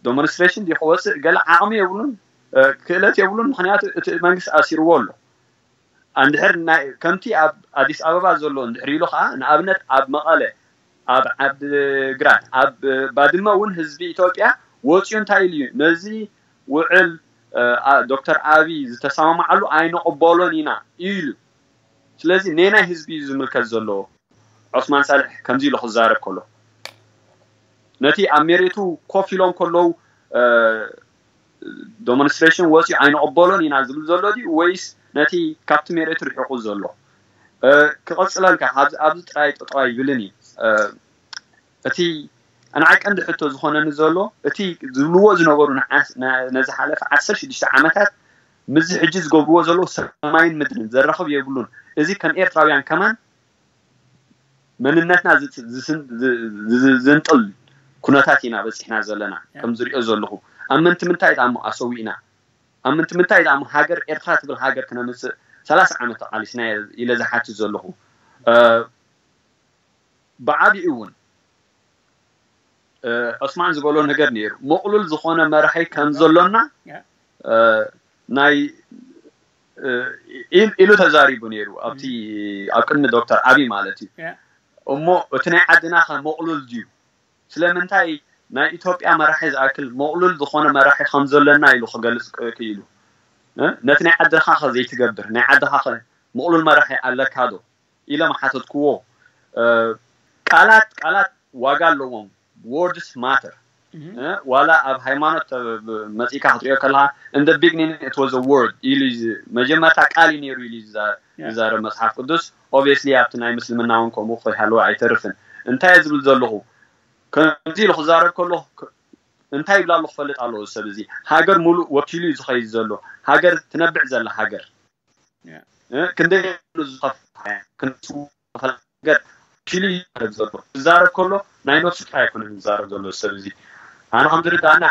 ዶሞንስትሬሽን ዲ ክወፅእ ገለ ዓቕሚ የብሉን፣ ክእለት የብሉን። ምክንያቱ እቲ መንግስቲ ኣሲርዎ ኣሎ። እንድሕር ከምቲ ኣብ ኣዲስ ኣበባ ዘሎ እንድሕር ኢሉ ከዓ ንኣብነት ኣብ መቐለ፣ ኣብ ዓድግራት፣ ኣብ ባድመ እውን ህዝቢ ኢትዮጵያ ወፂኡ እንታይ ኢሉ እዩ? ነዚ ውዕል ዶክተር ኣብይ ዝተሰማማዓሉ ኣይንቕበሎን ኢና ኢሉ። ስለዚ ነናይ ህዝቢ እዩ ዝምልከት ዘሎ። ዑስማን ሳልሕ ከምዚ ኢሉ ክዛረብ ከሎ ነቲ ኣብ ሜሬቱ ኮፍ ኢሎም ከለዉ ዶሞንስትሬሽን ወፂኡ ኣይንቕበሎን ኢና ዝብል ዘሎ ድዩ ወይስ ነቲ ካብቲ ሜሬቱ ርሒቑ ዘሎ? ክቐፅለልካ ኣብዚ ጥራይ ጠጠው ኣይብልን እዩ። እቲ ንዓይ ቀንዲ ሕቶ ዝኾነኒ ዘሎ እቲ ዝብልዎ ዝነበሩ ንዝሓለፈ ዓሰርተ ሽዱሽተ ዓመታት ምስዚ ሕጂ ዝገብርዎ ዘለዉ ሰማይን ምድርን ዘራኽብ የብሉን። እዚ ከም ኤርትራውያን ከማን መንነትና ዝንጥል ኩነታት ኢና በፂሕና ዘለና። ከም ዝሪኦ ዘለኹ ኣብ ምንቲ ምንታይ ዳሞ ኣሰዊእና ኣብ ምንቲ ምንታይ ዳሞ ሃገር ኤርትራ ትብል ሃገር ክነምፅእ ሰላሳ ዓመት ተቓሊስና ኢለ ዝሓትት ዘለኹ። ብዓቢኡ እውን ዑስማን ዝበሎ ነገር ነይሩ። ምቕሉል ዝኾነ መራሒ ከም ዘሎና ናይ ኢሉ ተዛሪቡ ነይሩ ኣብቲ ኣብ ቅድሚ ዶክተር ኣብይ ማለት እዩ። እሞ እቲ ናይ ዓድና ከ ምቕሉል ድዩ? ስለምንታይ ናይ ኢትዮጵያ መራሒ ዝኣክል ምቕሉል ዝኾነ መራሒ ከም ዘለና ኢሉ ክገልፅ ክኢሉ። ነቲ ናይ ዓድኻ ከ ዘይትገብር ናይ ዓድኻ ከ ምቕሉል መራሒ ኣለካ ዶ ኢለ ምሓተትክዎ። ቃላት ቃላት ዋጋ ኣለዎም። Words matter። ዋላ ኣብ ሃይማኖት መፂእካ ክትሪኦ ከለካ in the beginning it was a word ኢሉ መጀመርታ ቃል እዩ ነይሩ ኢሉ ዝዛረብ መፅሓፍ ቅዱስ። Obviously ኣብቲ ናይ ምስልምና እውን ከምኡ ከይሃለወ ኣይተርፍን። እንታይ ዝብል ዘለኹ ከምዚ ኢሉ ክዛረብ ከሎ እንታይ ይብላ ኣሎ ክፈልጥ ኣለዎ። ሰብ እዚ ሃገር ሙሉእ ወኪሉ እዩ ዝኸይድ ዘሎ። ሃገር ትነብዕ ዘላ ሃገር ክንደይ ዝኸፍል ሃገር ወኪሉ ይዛረብ ዘሎ። ዝዛረብ ከሎ ናይ ነብሱ ጥራይ ኣይኮነን ዝዛረብ ዘሎ ሰብ እዚ። ኣነ ከም ዝርዳእና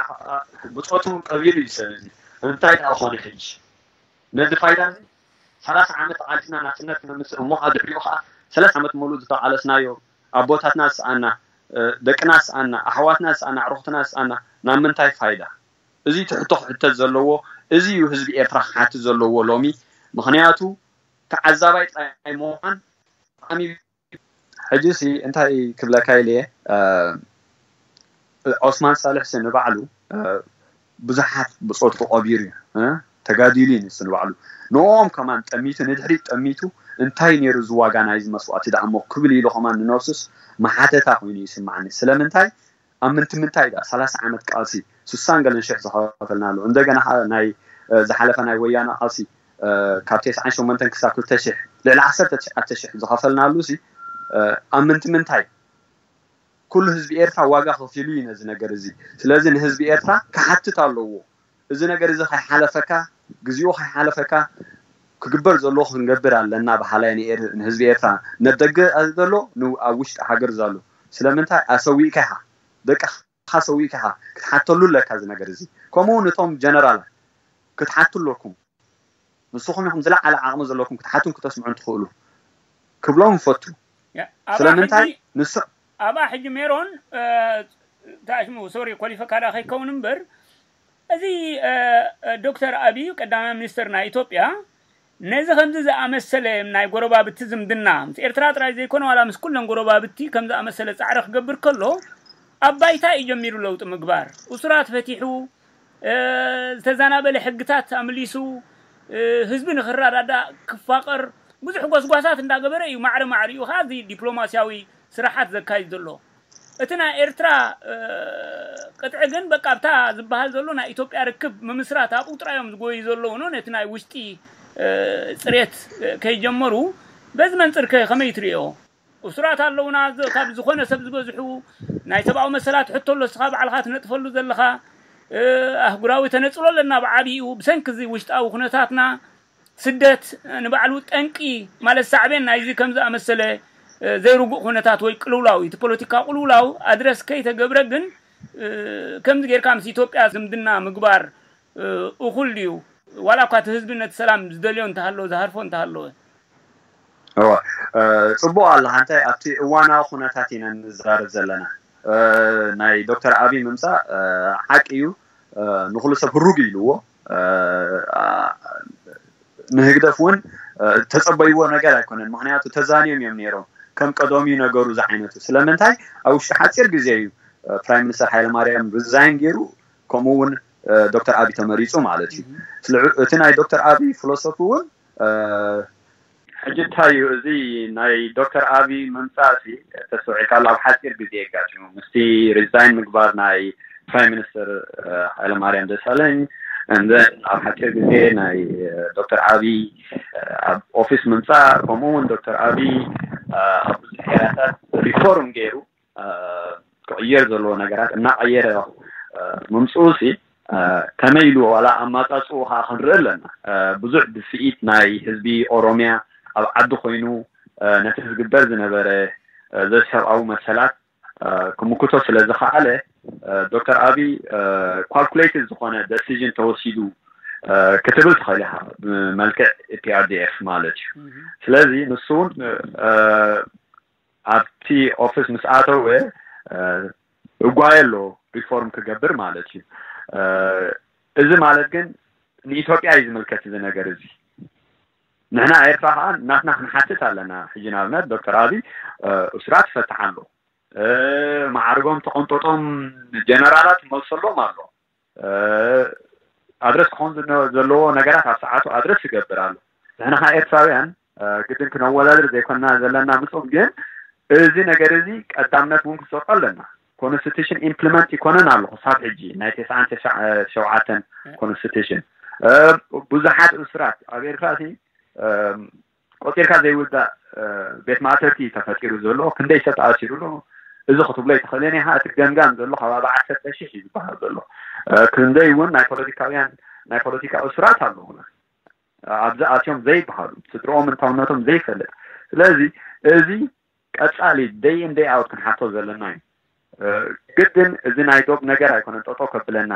ብፆቱ ቀቢሉ እዩ ሰብ እዚ። እንታይ ደኣ ኮነ ሕጂ ነዚ ፋይዳ እዚ ሰላሳ ዓመት ተቓሊስና ናጽነት ነምጽእ እሞ ድሕሪኡ ከዓ ሰላሳ ዓመት ሙሉእ ዝተቓለስናዮ ኣቦታትና ዝሰኣና ደቅና ዝሰኣና ኣሕዋትና ዝሰኣና ኣዕሩኽትና ዝሰኣና ናብ ምንታይ ፋይዳ? እዚ እቲ ሕቶ ክሕተት ዘለዎ፣ እዚ እዩ ህዝቢ ኤርትራ ክሓትት ዘለዎ ሎሚ። ምኽንያቱ ተዓዛባይ ጥራይ ምዃን ብጣዕሚ ሕጂ ሲ እንታይ ክብለካ ኢለ እየ ኦስማን ሳልሕ ሲ ንባዕሉ ብዙሓት ብፆቱ ቀቢሩ እዩ ተጋዲሉ እዩ ንሱ ንባዕሉ ንኦም ከማን ጠሚቱ ንድሕሪት ጠሚቱ እንታይ ነይሩ ዝዋጋ ናይዚ መስዋእቲ ደኣ እሞ ክብል ኢሉ ከማን ንነብሱስ መሓተታ ኮይኑ ይስማዓኒ ስለምንታይ ኣብ ምንትምንታይ ዳ ሰላሳ ዓመት ቃልሲ ስሳን ገለን ሽሕ ዝኸፈልናሉ እንደገና ናይ ዝሓለፈ ናይ ወያነ ቃልሲ ካብ ተስዓን ሸሞንተን ክሳብ ክልተ ሽሕ ልዕሊ ዓሰርተ ትሽዓተ ሽሕ ዝኸፈልናሉ ሲ ኣብ ምንትምንታይ ኩሉ ህዝቢ ኤርትራ ዋጋ ከፊሉ እዩ ነዚ ነገር እዚ ስለዚ ንህዝቢ ኤርትራ ክሓትት ኣለዎ እዚ ነገር እዚ ከይሓለፈካ ግዜኡ ከይሓለፈካ ክግበር ዘለዎ ክንገብር ኣለና በሃላይ ንህዝቢ ኤርትራ ነደገ ዘሎ ኣብ ውሽጢ ሃገር ዘሎ ስለምንታይ ኣሰዊእካ ኢኻ ደቅኻ ሰዊእካ ኢኻ ክትሓተሉ ኣለካ እዚ ነገር እዚ ከምኡ እውን እቶም ጀነራላት ክትሓቱ ኣለኩም ንስኹም ኢኹም ዝለዓለ ዓቕሚ ዘለኩም ክትሓቱን ክተስምዑን ትኽእሉ ክብሎም ይፈቱ ስለምንታይ ንሱ ኣብኣ ሕጂ ሜሮን ታሽሙ ሶሪ ኮሊፈካ ዳ ከይከውን እምበር እዚ ዶክተር ኣብይ ቀዳማይ ሚኒስትር ናይ ኢትዮጵያ ነዚ ከምዚ ዝኣመሰለ ናይ ጎረባብቲ ዝምድና ምስ ኤርትራ ጥራይ ዘይኮነ ዋላ ምስ ኩለን ጎረባብቲ ከም ዝኣመሰለ ፃዕሪ ክገብር ከሎ ኣብ ባይታ እዩ ጀሚሩ ለውጢ ምግባር እሱራት ፈቲሑ ዝተዛናበለ ሕግታት ኣምሊሱ ህዝቢ ንክረዳዳእ ክፋቐር ብዙሕ ጎስጓሳት እንዳገበረ እዩ ማዕረ ማዕሪኡ ከዓ እዚ ዲፕሎማስያዊ ስራሓት ዘካይድ ዘሎ እቲ ናይ ኤርትራ ቅጥዒ ግን በቃ ኣብታ ዝበሃል ዘሎ ናይ ኢትዮጵያ ርክብ ምምስራት ኣብኡ ጥራዮም ዝጎዩ ዘለዉ ነው ነቲ ናይ ውሽጢ ፅሬት ከይጀመሩ በዚ መንፅር ከመይ ትሪኦ እሱራት ኣለውና ካብ ዝኾነ ሰብ ዝበዝሑ ናይ ሰብኣዊ መሰላት ሕቶ ኣሎ ስኻ ባዕልኻ ትነጥፈሉ ዘለኻ ኣህጉራዊ ተነፅሎ ኣለና ብዓብኡ ብሰንኪ እዚ ውሽጣዊ ኩነታትና ስደት ንባዕሉ ጠንቂ ማለት ሳዕቤን ናይዚ ከም ዝኣመሰለ ዘይርጉእ ኩነታት ወይ ቅልውላው እቲ ፖለቲካ ቅልውላው ኣድረስ ከይተገብረ ግን ከምዚ ጌርካ ምስ ኢትዮጵያ ዝምድና ምግባር እኹል ድዩ ዋላ እኳ እቲ ህዝቢ ነቲ ሰላም ዝደልዮ እንተሃለወ ዝሃርፎ እንተሃለወ እዋ ጽቡቕ ኣለኻ እንታይ ኣብቲ እዋናዊ ኩነታት ኢና ንዛረብ ዘለና ናይ ዶክተር ኣብይ ምምፃእ ሓቂ እዩ ንኩሉ ሰብ ህሩግ ኢልዎ ንህግደፍ እውን ተፀበይዎ ነገር ኣይኮነን ምክንያቱ ተዛንዮም እዮም ነይሮም ከም ቀደም እዩ ነገሩ ዝዓይነቱ ስለምንታይ ኣብ ውሽጢ ሓፂር ግዜ እዩ ፕራይም ሚኒስተር ሃይለማርያም ሪዛይን ገይሩ ከምኡ እውን ዶክተር ኣብይ ተመሪፁ ማለት እዩ እቲ ናይ ዶክተር ኣብይ ፊሎሶፊ እውን ሕጂ እንታይ እዩ እዚ ናይ ዶክተር ኣብይ ምምፃእ ሲ ተስተውዒልካ ኣሎ ኣብ ሓፂር ግዜ የጋጢሙ ምስቲ ሪዛይን ምግባር ናይ ፕራይም ሚኒስተር ሃይለማርያም ደሳለኝ and then ኣብ ሓፂር ግዜ ናይ ዶክተር ኣብይ ኣብ ኦፊስ ምምፃእ ከምኡ እውን ዶክተር ኣብይ ኣብ ብዙሕ ኤራታት ሪፎርም ገይሩ ክቕየር ዘለዎ ነገራት እናቐየረ ምምፅኡ ሲ ከመይ ኢሉ ዋላ ኣማፃፅኡ ከዓ ክንርኢ ኣለና ብዙሕ ድፍኢት ናይ ህዝቢ ኦሮሚያ ኣብ ዓዲ ኮይኑ ነቲ ዝግበር ዝነበረ ዘሰብኣዊ መሰላት ክምክቶ ስለ ዝኸኣለ ዶክተር ኣብይ calculated ዝኾነ decision ተወሲዱ ክትብል ትኽእል ኢኻ ብመልክዕ PRDF ማለት እዩ ስለዚ ንሱ እውን ኣብቲ ኦፊስ ምስ ኣተወ እጓየ ኣሎ ሪፎርም ክገብር ማለት እዩ እዚ ማለት ግን ንኢትዮጵያ እዩ ዝምልከት እዚ ነገር እዚ ንሕና ኤርትራ ከዓ ናትና ክንሓትት ኣለና ሕጂ ንኣብነት ዶክተር ኣብይ እስራት ይፈትሕ ኣሎ ማዕርጎም ተቐንጠጦም ጀነራላት ይመልሰሎም ኣሎ ኣድረስ ክኾን ዘለዎ ነገራት ኣብ ሰዓቱ ኣድረስ ይገብር ኣሎ ንሕና ከዓ ኤርትራውያን ግድን ክነወዳድር ዘይኮንና ዘለና ምስኦም ግን እዚ ነገር እዚ ቀዳምነት እውን ክሰጦ ኣለና constitution implement ይኮነን ኣሎ ክሳብ ሕጂ ናይ ተስዓን ሸውዓተን constitution ብዙሓት እስራት ኣብ ኤርትራ እቲ ቆፂርካ ዘይውዳእ ቤት ማእሰርቲ ተፈጢሩ ዘሎ ክንደይ ሰብ ተኣሲሩ ኣሎ እዚ ክትብሎ ኣይትኽእልን ኢኻ። እቲ ገምጋም ዘሎ ከባቢ ዓሰርተ ሽሕ እዩ ዝበሃል ዘሎ። ክንደይ እውን ናይ ፖለቲካውያን ናይ ፖለቲካ እሱራት ኣለዉና ኣብዚ ኣትዮም ዘይበሃሉ፣ ስድርኦም እንታውነቶም ዘይፈልጥ። ስለዚ እዚ ቀጻሊ day in day out ክንሓቶ ዘለና እዩ። ግድን እዚ ናይ ዶብ ነገር ኣይኮነን ጠጠው ከብለና።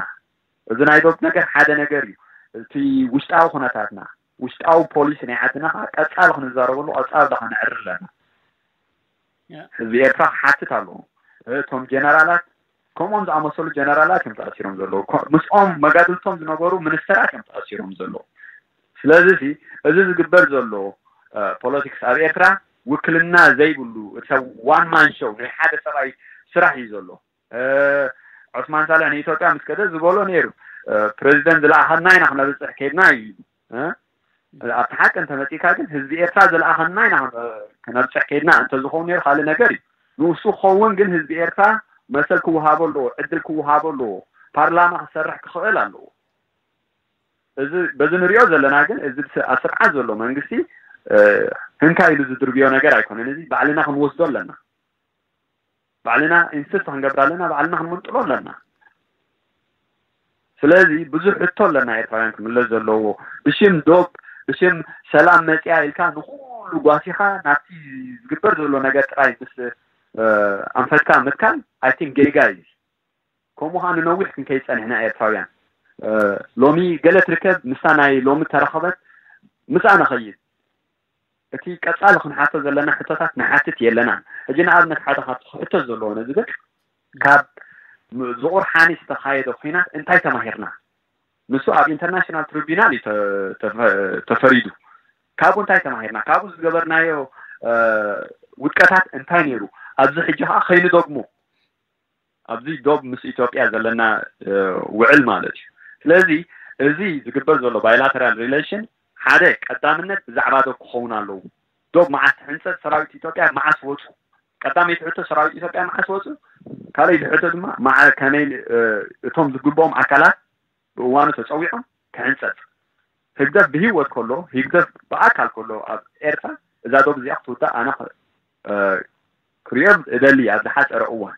እዚ ናይ ዶብ ነገር ሓደ ነገር እዩ። እቲ ውሽጣዊ ኩነታትና፣ ውሽጣዊ ፖሊሲ ናይ ዓድና ከዓ ቀጻሊ ክንዛረበሉ፣ ቀጻሊ ከነዕሪ ኣለና። ህዝቢ ኤርትራ ክሓትት ኣለዎ። እቶም ጀነራላት፣ ከምኦም ዝኣመሰሉ ጀነራላት እዮም ተኣሲሮም ዘለዉ። ምስኦም መጋድልቶም ዝነበሩ ሚኒስተራት እዮም ተኣሲሮም ዘለዉ። ስለዚ እዚ ዝግበር ዘሎ ፖለቲክስ ኣብ ኤርትራ ውክልና ዘይብሉ፣ እቲ ሰብ ዋን ማን ሾው፣ ናይ ሓደ ሰብኣይ ስራሕ እዩ ዘሎ። ዑስማን ሳልሕ ንኢትዮጵያ ምስ ከደ ዝበሎ ነይሩ፣ ፕሬዚደንት ዝለኣኸና ኢና ክነብፅሕ ከይድና እዩ። ኣብቲ ሓቂ እንተመፂእካ ግን ህዝቢ ኤርትራ ዝለኣኸና ኢና ክነብፅሕ ከይድና እንተዝኸውን ነይሩ ካልእ ነገር እዩ። ንሱ ክኸውን ግን ህዝቢ ኤርትራ መሰል ክወሃቦ ኣለዎ፣ ዕድል ክወሃቦ ኣለዎ፣ ፓርላማ ክሰርሕ ክኽእል ኣለዎ። እዚ በዚ ንሪኦ ዘለና ግን እዚ ኣብ ስርዓት ዘሎ መንግስቲ ህንካ ኢሉ ዝድርብዮ ነገር ኣይኮነን። እዚ ባዕልና ክንወስዶ ኣለና። ባዕልና ኢንስስት ክንገብር ኣለና፣ ባዕልና ክንምንጥሎ ኣለና። ስለዚ ብዙሕ ሕቶ ኣለና ኤርትራውያን ክምለስ ዘለዎ። ብሽም ዶብ፣ ብሽም ሰላም መፅያ ኢልካ ንኩሉ ጓሲኻ ናብቲ ዝግበር ዘሎ ነገር ጥራይ ምስ ኣንፈትካ ምትካል፣ I think፣ ጌጋ እዩ። ከምኡ ከዓ ንነዊሕ ክንከይድ ፀኒሕና ኤርትራውያን። ሎሚ ገለ ትርከብ፣ ምስታ ናይ ሎሚ ተረኸበት፣ ምስኣ ንኸይድ። እቲ ቀፃሊ ክንሓቶ ዘለና ሕቶታት ንሓትት የለናን። ሕጂ ንኣብነት ሓደ ካብቲ ክሕተት ዘለዎ ነዚ ዝብል፣ ካብ ዝቑር ሓኒ ዝተኻየደ ኩናት እንታይ ተማሂርና? ንሱ ኣብ ኢንተርናሽናል ትሪቢናል እዩ ተፈሪዱ። ካብኡ እንታይ ተማሂርና? ካብኡ ዝገበርናዮ ውድቀታት እንታይ ነይሩ? ኣብዚ ሕጂ ከዓ ከይንደግሞ ኣብዚ ዶብ ምስ ኢትዮጵያ ዘለና ውዕል ማለት እዩ። ስለዚ እዚ ዝግበር ዘሎ ባይላተራል ሪሌሽን ሓደ ቀዳምነት ብዛዕባ ዶብ ክኸውን ኣለዎ። ዶብ መዓስ ትሕንፀፅ? ሰራዊት ኢትዮጵያ መዓስ ወፁ? ቀዳመይቲ ሕቶ ሰራዊት ኢትዮጵያ መዓስ ወፁ? ካልኣይቲ ሕቶ ድማ ከመይ እቶም ዝግብኦም ኣካላት ብእዋኑ ተፀዊዖም ክሕንፀፅ። ህግደፍ ብህይወት ከሎ፣ ህግደፍ ብኣካል ከሎ ኣብ ኤርትራ እዛ ዶብ እዚኣ ክትውዳእ ኣነ ክርእዮ እደሊ ኣብ ዝሓፀረ እዋን።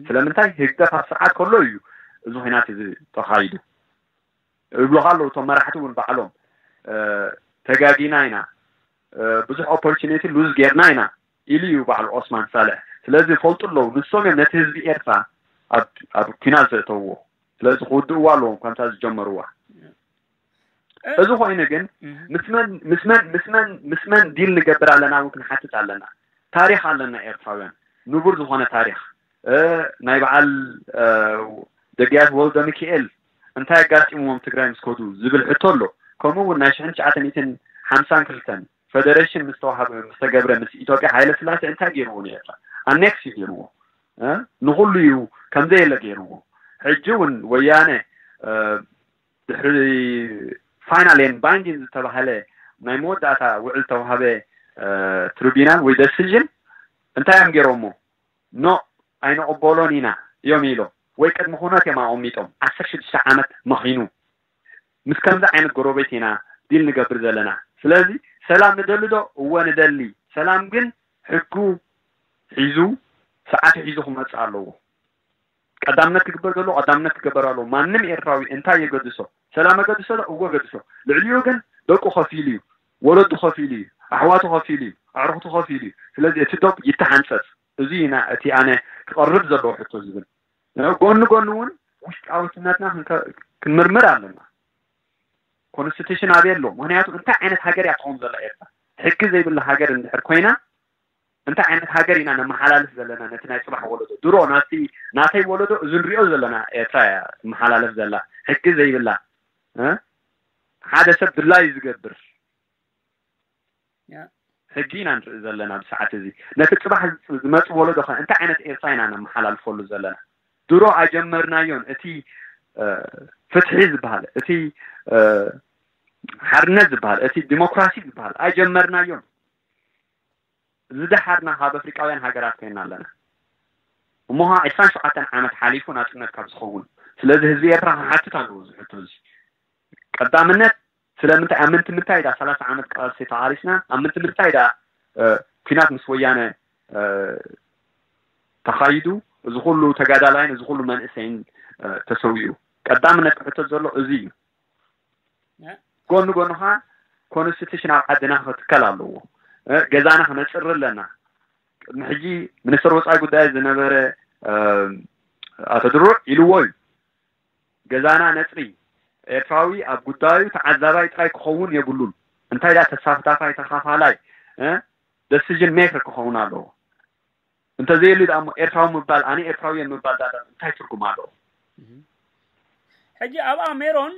ስለምንታይ ህግደፍ ኣብ ስርዓት ከሎ እዩ እዚ ኩናት እዚ ተኻይዱ። ይብሉኻ ኣለዉ እቶም መራሕቲ እውን ባዕሎም። ተጋጊና ኢና፣ ብዙሕ ኦፖርቹኒቲ ሉዝ ጌርና ኢና ኢሉ እዩ ባዕሉ ኦስማን ሳልሕ። ስለዚ ይፈልጡ ኣለዉ፣ ንሶም እዮም ነቲ ህዝቢ ኤርትራ ኣብ ኩናት ዘእተውዎ። ስለዚ ክውድእዎ ኣለዎም ከምታ ዝጀመርዋ። እዚ ኮይኑ ግን ምስመን ምስመን ምስመን ምስመን ዲል ንገብር ኣለና እውን ክንሓትት ኣለና። ታሪኽ ኣለና ኤርትራውያን፣ ንቡር ዝኾነ ታሪኽ። ናይ በዓል ደግያት ወልደ ሚካኤል እንታይ ኣጋጢምዎም ትግራይ ምስ ከዱ ዝብል ሕቶ ኣሎ። ከምኡ እውን ናይ ሽሕን ትሽዓተ ሚእትን ሓምሳን ክልተን ፈደሬሽን ምስ ተዋሃበ ምስ ተገብረ ምስ ኢትዮጵያ ሃይለ ስላሴ እንታይ ገይርዎ ንኤርትራ? ኣኔክስ እዩ ገይርዎ። ንኹሉ እዩ ከምዘየለ ገይርዎ። ሕጂ እውን ወያነ ድሕሪ ፋይናል ኤን ባይንዲን ዝተባህለ ናይ መወዳእታ ውዕል ተዋህበ ትሪቢናል ወይ ደሲዥን እንታይ እዮም ገይሮሞ? ኖ፣ ኣይንቕበሎን ኢና እዮም ኢሎም። ወይ ቅድሚ ኩነት እዮም ኣቐሚጦም። ዓሰርተ ሽዱሽተ ዓመት መኺኑ። ምስ ከምዚ ዓይነት ጎረቤት ኢና ዲል ንገብር ዘለና። ስለዚ ሰላም ንደሊ ዶ? እወ ንደሊ። ሰላም ግን ሕጉ ሒዙ፣ ሰዓቱ ሒዙ ክመፅእ ኣለዎ። ቀዳምነት ክግበር ዘለዎ ቀዳምነት ክገበር ኣለዎ። ማንም ኤርትራዊ እንታይ የገድሶ? ሰላም ኣገድሶ ዶ? እወ ኣገድሶ። ልዕሊኡ ግን ደቁ ከፊሉ እዩ፣ ወለዱ ከፊሉ እዩ፣ ኣሕዋቱ ከፊሉ እዩ፣ ኣዕሩኽቱ ከፊሉ እዩ። ስለዚ እቲ ዶብ ይተሓንፀፅ። እዚ እዩ እቲ ኣነ ክቐርብ ዘለዎ ሕቶ ዝብል። ጎኒ ጎኒ እውን ውሽጣዊ ስነትና ክንምርምር ኣለና። ኮንስቲቱሽን ኣበይ ኣሎ? ምክንያቱ እንታይ ዓይነት ሃገር እያ ትኸውን ዘላ ኤርትራ? ሕጊ ዘይብላ ሃገር እንድሕር ኮይና እንታይ ዓይነት ሃገር ኢና ነመሓላልፍ ዘለና ነቲ ናይ ፅባሕ ወለዶ? ድሮ ናቲ ናተይ ወለዶ እዚ ንሪኦ ዘለና ኤርትራ እያ ትመሓላለፍ ዘላ። ሕጊ ዘይብላ፣ እ? ሓደ ሰብ ድላዩ ዝገብር ሕጊ ኢና ንርኢ ዘለና ኣብዚ ሰዓት እዚ። ነቲ ፅባሕ ዝመፅ ወለዶ ከ እንታይ ዓይነት ኤርትራ ኢና ነመሓላልፈሉ ዘለና? ድሮ ኣይጀመርናዮን። እቲ ፍትሒ ዝበሃል፣ እቲ ሓርነት ዝበሃል፣ እቲ ዲሞክራሲ ዝበሃል ኣይጀመርናዮን። ዝደሓርና ካብ ኣፍሪቃውያን ሃገራት ኮይና ኣለና። እሞ ከዓ ዕስራን ሸውዓተን ዓመት ሓሊፉ ናፅነት ካብ ዝኸውን። ስለዚ ህዝቢ ኤርትራ ክሓትት ኣለዎ እዚ ሕቶ እዚ። ቀዳምነት ስለምንታይ ኣብ ምንቲ ምንታይ ዳ ሰላሳ ዓመት ቃልሲ ተቓሊስና ኣብ ምንቲ ምንታይ ዳ ኩናት ምስ ወያነ ተኻይዱ፣ እዚ ኩሉ ተጋዳላይን እዚ ኩሉ መንእሰይን ተሰዊኡ። ቀዳምነት ክሕተት ዘሎ እዚ እዩ። ጎኒ ጎኒ ኸዓ ኮንስቲቱሽን ኣብ ዓድና ክትከል ኣለዎ። ገዛና ክነፅሪ ኣለና። ቅድሚ ሕጂ ሚኒስትር ወፃኢ ጉዳይ ዝነበረ ኣቶ ድሩዕ ኢልዎ እዩ። ገዛና ነፅሪ፣ ኤርትራዊ ኣብ ጉዳዩ ተዓዛባይ ጥራይ ክኸውን የብሉን። እንታይ ዳ ተሳፍታፋይ ተኻፋላይ ደሲዥን ሜከር ክኸውን ኣለዎ። እንተዘየልዩ ደኣ እሞ ኤርትራዊ ምባል፣ ኣነ ኤርትራዊ እየ ምባል ደኣ እንታይ ትርጉም ኣለዎ? ሕጂ ኣብኣ ሜሮን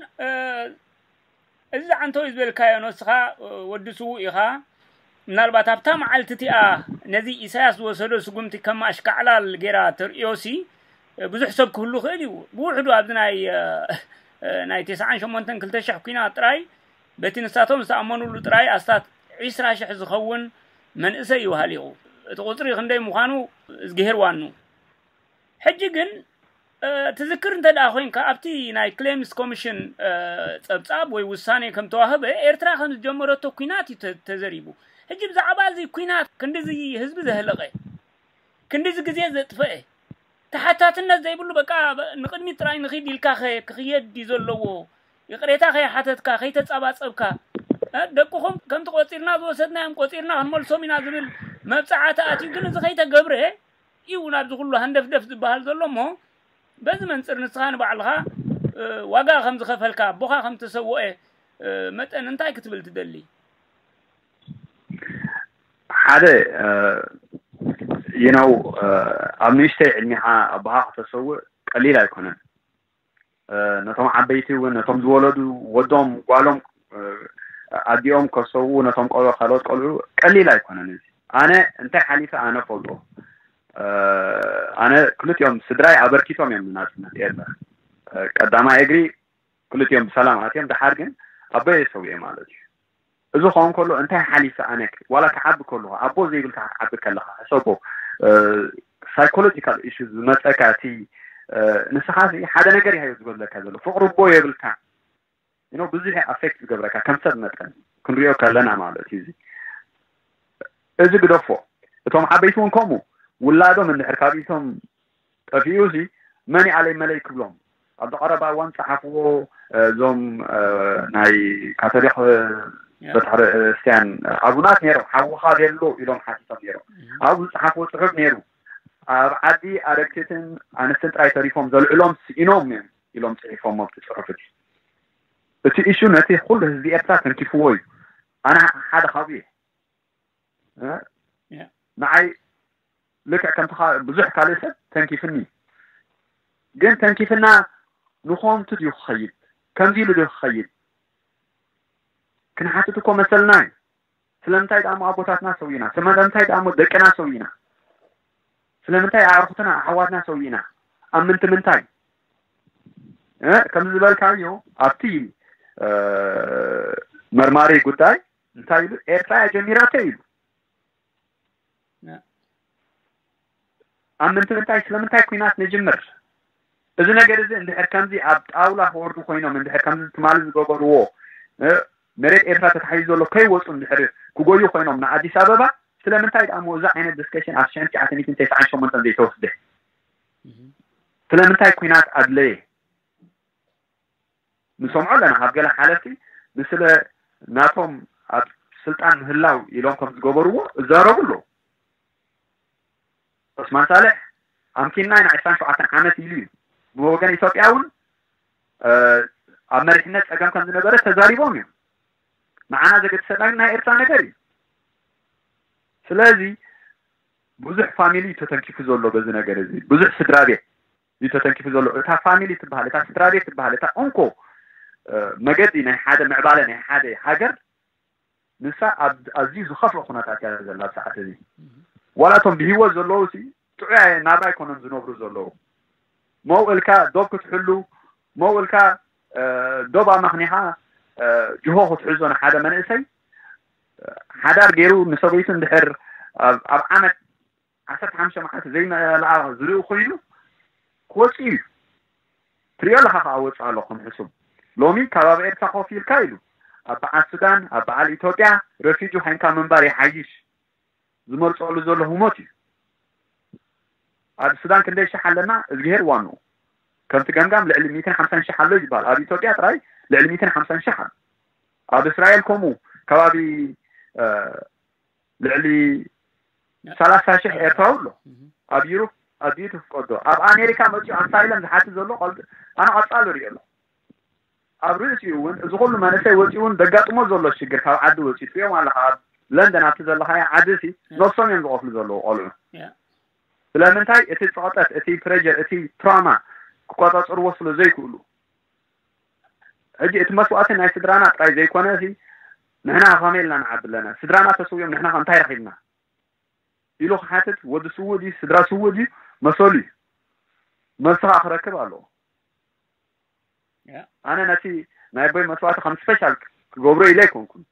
እዚ ዓንተው ዝበልካዮ ንስኻ ወዲ ስዉእ ኢኻ። ምናልባት ኣብታ መዓልቲ እቲኣ ነዚ ኢሳያስ ዝወሰዶ ስጉምቲ ከም ኣሽካዕላል ጌራ ተርእዮሲ ብዙሕ ሰብ ክህሉ ክእል እዩ። ብውሕዱ ኣብዚ ናይ ናይ ተስዓን ሸሞንተን ክልተ ሽሕ ኲናት ጥራይ በቲ ንሳቶም ዝተኣመኑሉ ጥራይ ኣስታት ዒስራ ሽሕ ዝኸውን መንእሰይ እዩ ሃሊቑ። እቲ ቁፅሪ ክንደይ ምዃኑ እዝግሄር ዋኑ። ሕጂ ግን ትዝክር እንተ ደኣ ኮይንካ ኣብቲ ናይ ክሌምስ ኮሚሽን ፀብፃብ ወይ ውሳኔ ከም ተዋህበ ኤርትራ ከም ዝጀመረቶ ኲናት እዩ ተዘሪቡ። ሕጂ ብዛዕባ እዚ ኲናት ክንዲዚ ህዝቢ ዘህለቐ፣ ክንዲዚ ግዜ ዘጥፈአ፣ ተሓታትነት ዘይብሉ በቃ ንቕድሚት ጥራይ ንኺድ ኢልካ ክኽየድ ድዩ ዘለዎ? ይቕሬታ ከይሓተትካ ከይተጻባጸብካ ደቅኹም ከምቲ ቆጺርና ዝወሰድናዮም ቆጺርና ክንመልሶም ኢና ዝብል መብጽዓ ተኣትዩ ግን እዚ ከይተገብረ እዩ ናብዚ ኩሉ ሃንደፍደፍ ዝበሃል ዘሎ እሞ በዚ መንጽር ንስኻ ንባዕልኻ ዋጋ ከም ዝኸፈልካ ኣቦኻ ከም ተሰወአ መጠን እንታይ ክትብል ትደሊ? ሓደ you know ኣብ ንእሽተይ ዕድሜኻ ኣቦኻ ከተሰውእ ቀሊል ኣይኮነን። ነቶም ዓበይቲ እውን ነቶም ዝወለዱ ወዶም ጓሎም ኣዲኦም ከሰውኡ ነቶም ቆልዑ ካልኦት ቆልዑ ቀሊል ኣይኮነን። እዚ ኣነ እንታይ ሓሊፈ ኣነ ፈልጦ። ኣነ ክልቲኦም ስድራይ ኣበርኪቶም እዮም ንናጽነት ኤርትራ። ቀዳማይ እግሪ ክልቲኦም ብሰላም ኣትዮም ደሓር ግን ኣቦየ ሰውኤ ማለት እዩ። እዚ ክኸውን ከሎ እንታይ ሓሊፈ ኣነ ዋላ ክዓቢ ከለኹ ኣቦ ዘይብልካ ክትዓቢ ከለኻ ሕሰቦ። ሳይኮሎጂካል ኢሹ ዝመፀካ እቲ ንስኻ ሓደ ነገር ይሃዮ ዝጎድለካ ዘሎ ፍቅሪ ኣቦ የብልካ። ብዙሕ ኣፌክት ዝገብረካ ከም ሰብ መጠን ክንሪኦ ከለና ማለት እዩ። እዚ ግደፎ። እቶም ዓበይቲ እውን ከምኡ ውላዶም እንድሕር ካብ ኢቶም ጠፊኡ ሲ መን ኣለይ መለይ ክብሎም ኣብቲ ቀረባ እዋን ዝፀሓፍዎ እዞም ናይ ካቶሊክ ቤተክርስትያን ኣቡናት ነይሮም ሓውኻ ደሎ ኢሎም ሓቲቶም ነይሮም። ኣብኡ ዝፀሓፍዎ ፅሑፍ ነይሩ ኣብ ዓዲ ኣረግቲትን ኣንስትን ጥራይ ተሪፎም ዘልዕሎም ስኢኖም እዮም ኢሎም ፅሒፎም ኣብቲ ፅሑፍ እቲ። እቲ ኢሹ ነቲ ኩሉ ህዝቢ ኤርትራ ተንኪፍዎ እዩ። ኣነ ሓደ ካብኡ እየ። ንዓይ ልክዕ ከምቲ ብዙሕ ካልእ ሰብ ተንኪፍኒ ግን ተንኪፍና ንኾምቱ ድዩ ክኸይድ ከምዚ ኢሉ ድዩ ክኸይድ ክንሓትት እኮ መሰልና እዩ። ስለምንታይ ደኣ ኣቦታትና ሰዊእና? ስለምንታይ ደኣ ደቅና ሰዊእና? ስለምንታይ ኣዕርኹትና ኣሕዋትና ሰዊእና? ኣብ ምንቲ ምንታይ? ከምዚ ዝበልካዮ ኣብቲ መርማሪ ጉዳይ እንታይ ኢሉ ኤርትራ እያ ጀሚራቶ ኢሉ ኣብ ምንቲ ምንታይ ስለምንታይ ኩናት ንጅምር? እዚ ነገር እዚ እንድሕር ከምዚ ኣብ ጣውላ ክወርዱ ኮይኖም እንድሕር ከምዚ ትማሊ ዝገበርዎ መሬት ኤርትራ ተታሒዙ ዘሎ ከይወፁ እንድሕር ክጎዩ ኮይኖም ንኣዲስ ኣበባ ስለምንታይ ደኣ እዚ ዓይነት ዲስከሽን ኣብ ሽሕን ትሽዓተ ሚእትን ተስዓን ሸሞንተን ዘይተወስደ? ስለምንታይ ኩናት ኣድለየ? ንሰምዖ ኣለና ካብ ገለ ሓለፍቲ ንስለ ናቶም ኣብ ስልጣን ምህላው ኢሎም ከም ዝገበርዎ እዛረቡ ኣለዉ። ዑስማን ሳልሕ ኣምኪንና ኢና ዕስራን ሸውዓተን ዓመት ኢሉ እዩ። ብወገን ኢትዮጵያ እውን ኣብ መሪሕነት ፀገም ከም ዝነበረ ተዛሪቦም እዮም። ንዓና ዘገድሰና ግን ናይ ኤርትራ ነገር እዩ። ስለዚ ብዙሕ ፋሚሊ እዩ ተተንኪፉ ዘሎ በዚ ነገር እዚ ብዙሕ ስድራ ቤት እዩ ተተንኪፉ ዘሎ። እታ ፋሚሊ ትበሃል፣ እታ ስድራ ቤት ትበሃል፣ እታ እንኮ መገዲ ናይ ሓደ ምዕባለ ናይ ሓደ ሃገር ንሳ ኣብ ኣዝዩ ዝኸፍኦ ኩነታት እያ ዘላ ኣብ ሰዓት እዚ። ዋላ እቶም ብሂወት ዘለዉ ሲ ጥዑይ ናብራ ኣይኮነን ዝነብሩ ዘለዉ። መው እልካ ዶብ ክትሕሉ፣ መው እልካ ዶብ ኣመኽኒኻ ጅሆ ክትሕዞ ንሓደ መንእሰይ ሓዳር ገይሩ ንሰበይቱ እንድሕር ኣብ ዓመት ዓሰርተ ሓሙሽተ መዓልቲ ዘይመልኣ ዝርኢ ኮይኑ ክወፅእ እዩ። ትሪኦ ኣለኻ ከዓ ወፅእ ኣሎ ከም ሕሱም ሎሚ ካብ ኣብ ኤርትራ ኮፍ ኢልካ ኢሉ ኣብ በዓል ሱዳን ኣብ በዓል ኢትዮጵያ ረፊጂ ኮይንካ ምንባር ይሓይሽ ዝመርፀሉ ዘሎ ህሞት እዩ። ኣብ ሱዳን ክንደይ ሽሕ ኣለና? እዝግሄር ዋኑ። ከምቲ ገምጋም ልዕሊ ሚእትን ሓምሳን ሽሕ ኣሎ ይባል። ኣብ ኢትዮጵያ ጥራይ ልዕሊ ሚእትን ሓምሳን ሽሕ ኣሎ። ኣብ እስራኤል ከምኡ ከባቢ ልዕሊ ሰላሳ ሽሕ ኤርትራዊ ኣሎ። ኣብ ዩሮፕ ኣድዩ ትፍቀዶ። ኣብ ኣሜሪካ መፅኡ ኣሳይለም ዝሓቲ ዘሎ ኣነ ቀፃሉ ሪኦ ኣሎ። ኣብ ርእሲኡ እውን እዚ ኩሉ መንእሰይ ወፂኡ እውን ዘጋጥሞ ዘሎ ሽግር ካብ ዓዲ ወፂኡ ትሪኦም ኣለካ። ኣብ ለንደን ኣብቲ ዘለካዮ ዓዲ ሲ ነብሶም እዮም ዝቐፍሉ ዘለዉ ቆልዑ። ስለምንታይ? እቲ ፀቕጠት፣ እቲ ፕሬጀር፣ እቲ ትራማ ክቆፃፀርዎ ስለ ዘይክእሉ። ሕጂ እቲ መስዋእቲ ናይ ስድራና ጥራይ ዘይኮነ ሲ ንሕና ከመይ ኢልና ንዓቢ ኣለና? ስድራና ተሰውዮም ንሕና ከ እንታይ ረኺብና? ኢሉ ክሓትት ወዲ ስውእ ድዩ ስድራ ስውእ ድዩ መሰሉ እዩ። መልሲ ከዓ ክረክብ ኣለዎ። ኣነ ነቲ ናይ ኣቦይ መስዋእቲ ከም ስፔሻል ክገብሮ ኢለ ኣይኮንኩን።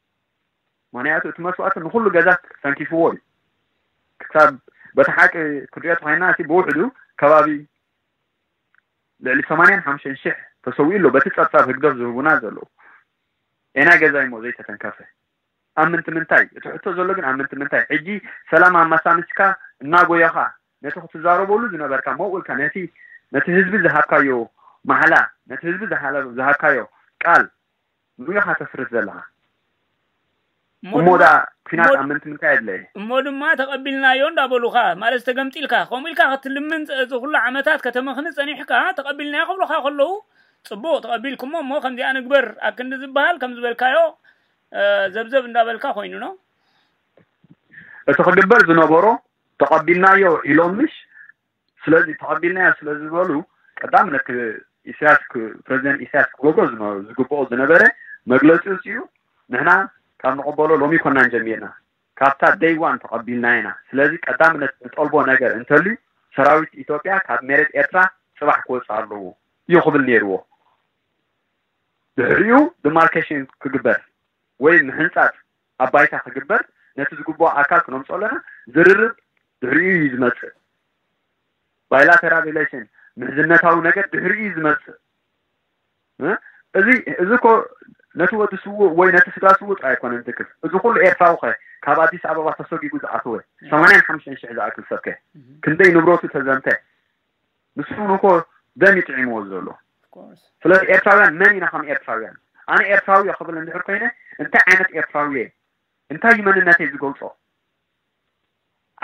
ምክንያቱ እቲ መስዋእቲ ንኩሉ ገዛ ተንኪፍዎ እዩ። ክሳብ በቲ ሓቂ ክንሪኦ ተኮይና እቲ ብውሕዱ ከባቢ ልዕሊ ሰማንያን ሓሙሽተን ሽሕ ተሰዊኡ ኣሎ። በቲ ፀብፃብ ህግደፍ ዝህቡና ዘለዉ ኤናይ ገዛ እሞ ዘይተተንከፈ ኣብ ምንቲ ምንታይ? እቲ ሕቶ ዘሎ ግን ኣብ ምንቲ ምንታይ? ሕጂ ሰላም ኣመሳሚስካ እናጎየኻ ነቲ ክትዛረበሉ ዝነበርካ መውእልካ ነቲ ነቲ ህዝቢ ዝሃብካዮ ማሕላ ነቲ ህዝቢ ዝሃለ- ዝሃብካዮ ቃል ንኡ ኢኻ ተፍርስ ዘለኻ። እሞ እሞ ድማ- ዳ ኲናት እሞ- ኣብ ምንቲ ምንታይ ኣድለየ? እሞ ድማ ተቐቢልናዮ እንዳበሉኻ ማለት ተገምጢልካ ከምኡ ኢልካ ክትልምን እዚ ኩሉ ዓመታት ከተመኽኒ ፀኒሕካ ተቐቢልናዮ ክብሉኻ ከለዉ ፅቡቕ ተቐቢልኩሞ እሞ ከምዚኣ ንግበር ኣክንዲ ዝበሃል ከም ዝበልካዮ ዘብዘብ እንዳበልካ ኮይኑ ነው። እቲ ክግበር ዝነበሮ ተቐቢልናዮ ኢሎም ምሽ ስለዚ ተቐቢልናዮ ስለ ዝበሉ ቀዳምነት ኢሳያስ ፕሬዚደንት ኢሳያስ ክገብሮ ዝግብኦ ዝነበረ መግለፂ ውፅኡ ንሕና ካብ ንቐበሎ ሎሚ ኮናን ጀሚርና ካብታ ደይ ዋን ተቐቢልና ኢና። ስለዚ ቀዳምነት ንጠልቦ ነገር እንተልዩ ሰራዊት ኢትዮጵያ ካብ መሬት ኤርትራ ፅባሕ ክወፅእ ኣለዎ እዩ ክብል ነይርዎ። ድሕሪኡ ዲማርኬሽን ክግበር ወይ ምሕንፃፅ ኣብ ባይታ ክግበር ነቲ ዝግብኦ ኣካል ክነምፅኦ ኣለና። ዝርርብ ድሕሪኡ እዩ ዝመፅእ። ባይላተራል ሪሌሽን ምሕዝነታዊ ነገር ድሕሪኡ እዩ ዝመፅእ። እዚ እዚ እኮ ነቲ ወዲ ስውእ ወይ ነቲ ስጋ ስውእ ጥራይ ኣይኮነን ዝክፍ። እዚ ኩሉ ኤርትራዊ ከ ካብ ኣዲስ ኣበባ ተሰጊጉ ዝኣተወ ሰማንያን ሓሙሽተን ሽሕ ዝኣክል ሰብ ከ ክንደይ ንብረቱ ተዘምተ። ንሱ እውን እኮ ደም ይጥዒምዎ ዘሎ። ስለዚ ኤርትራውያን መን ኢና ከም ኤርትራውያን? ኣነ ኤርትራዊ እየ ክብል እንድሕር ኮይነ እንታይ ዓይነት ኤርትራዊ እየ? እንታይ እዩ መንነተይ ዝገልጾ?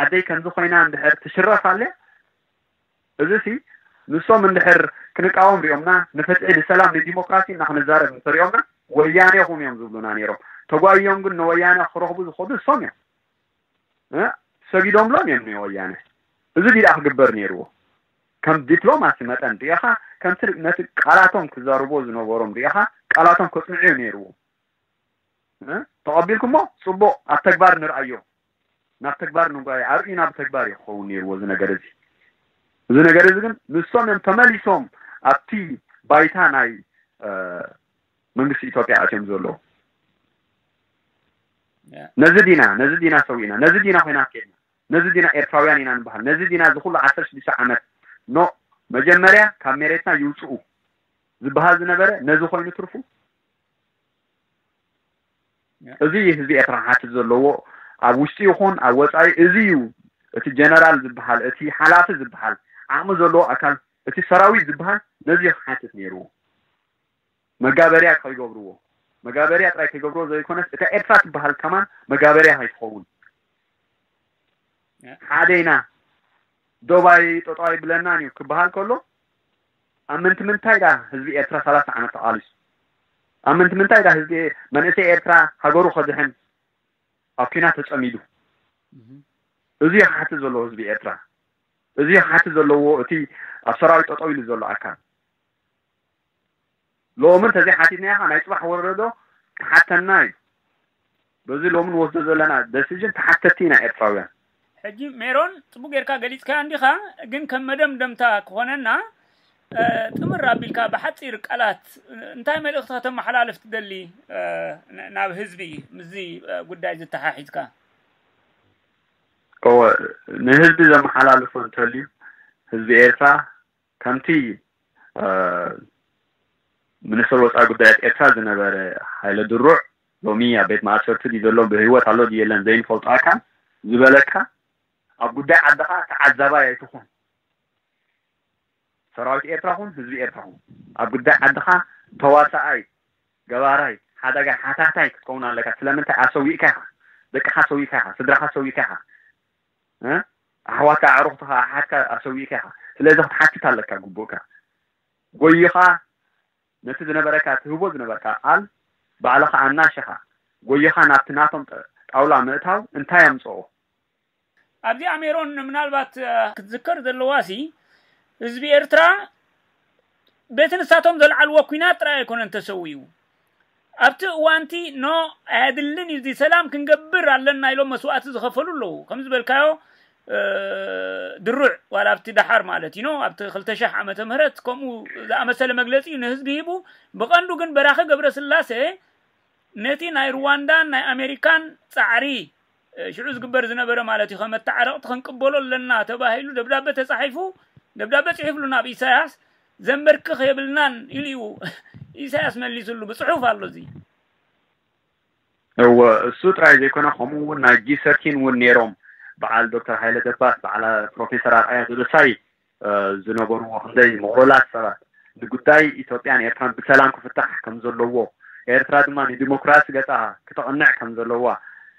ዓደይ ከምዚ ኮይና እንድሕር ትሽረፍ ኣለ እዚ ሲ ንሶም እንድሕር ክንቃወም ሪኦምና ንፍትሒ ንሰላም ንዲሞክራሲ እና ክንዛረብ እንተሪኦምና ወያኔኹም እዮም ዝብሉና ነይሮም። ተጓይዮም ግን ንወያነ ክረኽቡ ዝኸዱ እሶም እዮም። ሰጊዶምሎም እዮም ንወያነ። እዚ ዲኣ ክግበር ነይርዎ። ከም ዲፕሎማሲ መጠን ሪኢኻ ከምቲ ነቲ ቃላቶም ክዛርቦ ዝነበሮም ሪኢኻ ቃላቶም ከፅንዕዮ ነይርዎ። ተቐቢልኩሞ ፅቡቕ ኣብ ተግባር ንርኣዮ። ናብ ተግባር ንጓየ ኣርእዩና ብተግባር እዩ ክኸውን ነይርዎ እዚ ነገር እዚ። እዚ ነገር እዚ ግን ንሶም እዮም ተመሊሶም ኣብቲ ባይታ ናይ መንግስቲ ኢትዮጵያ ኣትዮም ዘለዉ። ነዚ ዲና ነዚ ዲና ሰዊእና ነዚ ዲና ኮይና ከድና ነዚ ዲና ኤርትራውያን ኢና ንበሃል ነዚ ዲና እዚ ኩሉ ዓሰርተ ሽዱሽተ ዓመት ኖ መጀመርያ ካብ መሬትና ይውፅኡ ዝበሃል ዝነበረ ነዚ ኮይኑ ትርፉ እዚ ህዝቢ ኤርትራ ክሓትት ዘለዎ ኣብ ውሽጢ ይኹን ኣብ ወፃኢ እዚ እዩ እቲ ጀነራል ዝበሃል እቲ ሓላፊ ዝበሃል ዓቕሚ ዘለዎ ኣካል እቲ ሰራዊት ዝበሃል ነዚ እዩ ክሓትት ነይርዎ። መጋበርያ ከይገብርዎ መጋበርያ ጥራይ ከይገብርዎ ዘይኮነስ እታ ኤርትራ ትበሃል ከማን መጋበርያ ከይትኸውን ሓደ ኢና ዶባይ ጠጠው ኣይብለናን እዩ ክበሃል ከሎ ኣብ ምንቲ ምንታይ ዳ ህዝቢ ኤርትራ ሰላሳ ዓመት ተቓሊሱ ኣብ ምንቲ ምንታይ ዳ ህዝቢ መንእሰይ ኤርትራ ሃገሩ ከድሕን ኣብ ኲናት ተጸሚዱ እዚ እዩ ክሓትት ዘለዎ ህዝቢ ኤርትራ እዚ እዩ ክሓትት ዘለዎ እቲ ኣብ ሰራዊት ጠጠው ኢሉ ዘሎ ኣካል ሎሚ እንተዘይ ሓቲትናዮ ከዓ ናይ ፅባሕ ወረዶ ክሓተና እዩ። በዚ ሎሚ ንወስዶ ዘለና ደሲዥን ተሓተቲ ኢና ኤርትራውያን። ሕጂ ሜሮን ፅቡቅ ጌርካ ገሊፅካያ እንዲኻ፣ ግን ከም መደምደምታ ክኾነና ጥምር ኣቢልካ ብሓፂር ቃላት እንታይ መልእኽቲ ከተመሓላልፍ ትደሊ ናብ ህዝቢ ምስዚ ጉዳይ ዝተሓሒዝካ? እወ ንህዝቢ ዘመሓላልፎ እንተልዩ ህዝቢ ኤርትራ ከምቲ ሚኒስትር ወፃኢ ጉዳያት ኤርትራ ዝነበረ ሃይለ ድሩዕ ሎሚ ኣብ ቤት ማእሰርቲ ድዩ ዘሎ ብህይወት ኣሎ ድዩ የለን ዘይንፈልጦ ኣካል ዝበለካ ኣብ ጉዳይ ዓድኻ ተዓዛባይ ኣይትኹን። ሰራዊት ኤርትራ ኹን ህዝቢ ኤርትራ ኹን ኣብ ጉዳይ ዓድኻ ተዋሳኣይ፣ ገባራይ፣ ሓዳጋይ፣ ሓታታይ ክትከውን ኣለካ። ስለምንታይ ኣሰዊእካ ኢኻ፣ ደቅኻ ሰዊእካ ኢኻ፣ ስድራኻ ሰዊእካ ኢኻ፣ እ? ኣሕዋትካ ኣዕሩኽትኻ ኣሓትካ ኣሰዊእካ ኢኻ። ስለዚ ክትሓትት ኣለካ ግቡእካ። ጎይኻ ነቲ ዝነበረካ ትህቦ ዝነበርካ ቃል ባዕልኻ ኣናሽኻ ጎይኻ ናብቲ ናቶም ጠ- ጣውላ ምእታው እንታይ ኣምፅኦ? ኣብዚኣ ሜሮን ምናልባት ክትዝከር ዘለዋሲ ህዝቢ ኤርትራ በቲ ንሳቶም ዘልዓልዎ ኲናት ጥራይ ኣይኮነን ተሰዊኡ። ኣብቲ እዋንቲ ኖ ኣየድልን እዩ፣ እዚ ሰላም ክንገብር ኣለና ኢሎም መስዋእቲ ዝኸፈሉ ኣለዉ። ከም ዝበልካዮ ድሩዕ ዋላ ኣብቲ ደሓር ማለት እዩ፣ ኣብቲ ክልተ ሺሕ ዓመተ ምህረት ከምኡ ዝኣመሰለ መግለፂ እዩ ንህዝቢ ሂቡ። ብቐንዱ ግን በራኺ ገብረስላሴ ነቲ ናይ ሩዋንዳን ናይ ኣሜሪካን ፃዕሪ ሽዑ ዝግበር ዝነበረ ማለት እዩ፣ ከም መተዓረቕቲ ክንቅበሎ ኣለና ተባሂሉ ደብዳበ ተፃሒፉ፣ ደብዳበ ፅሒፍሉ ናብ ኢሳያስ፣ ዘንበርክኽ የብልናን ኢሉ እዩ ኢሳያስ መሊሱሉ። ብፅሑፍ ኣሎ እዚ። እወ፣ እሱ ጥራይ ዘይኮነ፣ ከምኡ እውን ናይ ጂ ሰርቲን እውን ነይሮም፣ በዓል ዶክተር ሃይለ ደባስ፣ በዓል ፕሮፌሰር ኣርኣያ ደበሳይ ዝነበርዎ ክንደይ ምቕሉላት ሰባት ንጉዳይ ኢትዮጵያን ኤርትራን ብሰላም ክፍታሕ ከም ዘለዎ፣ ኤርትራ ድማ ንዲሞክራሲ ገጻ ክተቕንዕ ከም ዘለዋ፣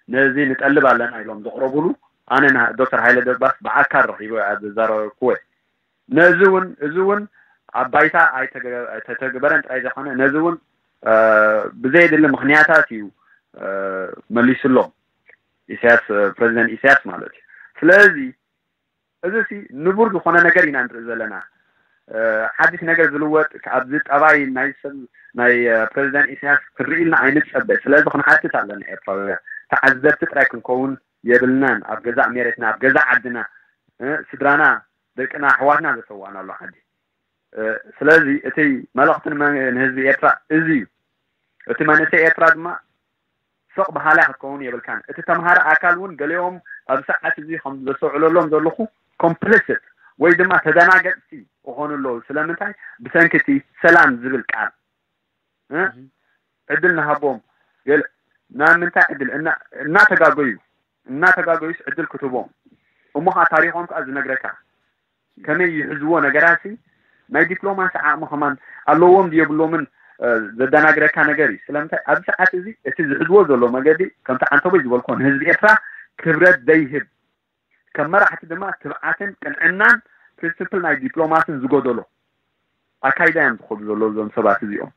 ነዚ ንጠልብ ኣለና ኢሎም ዘቕረቡሉ፣ ኣነ ዶክተር ሃይለ ደባስ ብኣካል ረኺበ ዝዛረብኩዎ። ነዚ እውን እዚ እውን ኣብ ባይታ ኣይተተግበረን ጥራይ ዘይኮነ፣ ነዚ እውን ብዘየድሊ ምኽንያታት እዩ መሊሱሎም፣ ኢሳያስ፣ ፕረዚደንት ኢሳያስ ማለት እዩ። ስለዚ እዚ ሲ ንቡር ዝኾነ ነገር ኢና ንርኢ ዘለና። ሓድሽ ነገር ዝልወጥ ኣብዚ ጠባይ ናይ ሰብ ናይ ፕረዚደንት ኢሳያስ ክንርኢ ኢልና ኣይንጸበ። ስለዚ ክንሓትት ኣለና ኤርትራውያን፣ ተዓዘብቲ ጥራይ ክንከውን የብልናን። ኣብ ገዛእ ሜሬትና፣ ኣብ ገዛእ ዓድና፣ ስድራና፣ ደቅና፣ ኣሕዋትና ዘሰዋእናሉ ዓዲ። ስለዚ እቲ መልእኽቲ ንህዝቢ ኤርትራ እዚ እዩ። እቲ መንእሰይ ኤርትራ ድማ ሶቕ በሃላይ ክትከውን የብልካን። እቲ ተምሃረ ኣካል እውን ገሊኦም ኣብ ሰዓት እዚ ከም ዘስተውዕለሎም ዘለኹ ኮምፕሊስት ወይ ድማ ተደናገፅቲ ይኾኑ ኣለዉ። ስለምንታይ? ብሰንኪ እቲ ሰላም ዝብል ቃል ዕድል ንሃቦም። ናብ ምንታይ ዕድል? እናተጋገዩ እናተጋገዩስ ዕድል ክትህቦም እሞ ከዓ ታሪኾም ከዓ ዝነግረካ ከመይ ይሕዝዎ ነገራሲ ናይ ዲፕሎማሲ ዓቕሚ ከማን ኣለዎም ድየብሎምን ዘደናግረካ ነገር እዩ። ስለምንታይ ኣብዚ ሰዓት እዚ እቲ ዝሕዝዎ ዘሎ መገዲ ከምቲ ዓንተቦይ ዝበልኮ ንህዝቢ ኤርትራ ክብረት ዘይህብ፣ ከም መራሕቲ ድማ ትብዓትን ቅንዕናን ፕሪንስፕል ናይ ዲፕሎማስን ዝጎደሎ ኣካይዳ እዮም ዝኸዱ ዘለዉ እዞም ሰባት እዚኦም።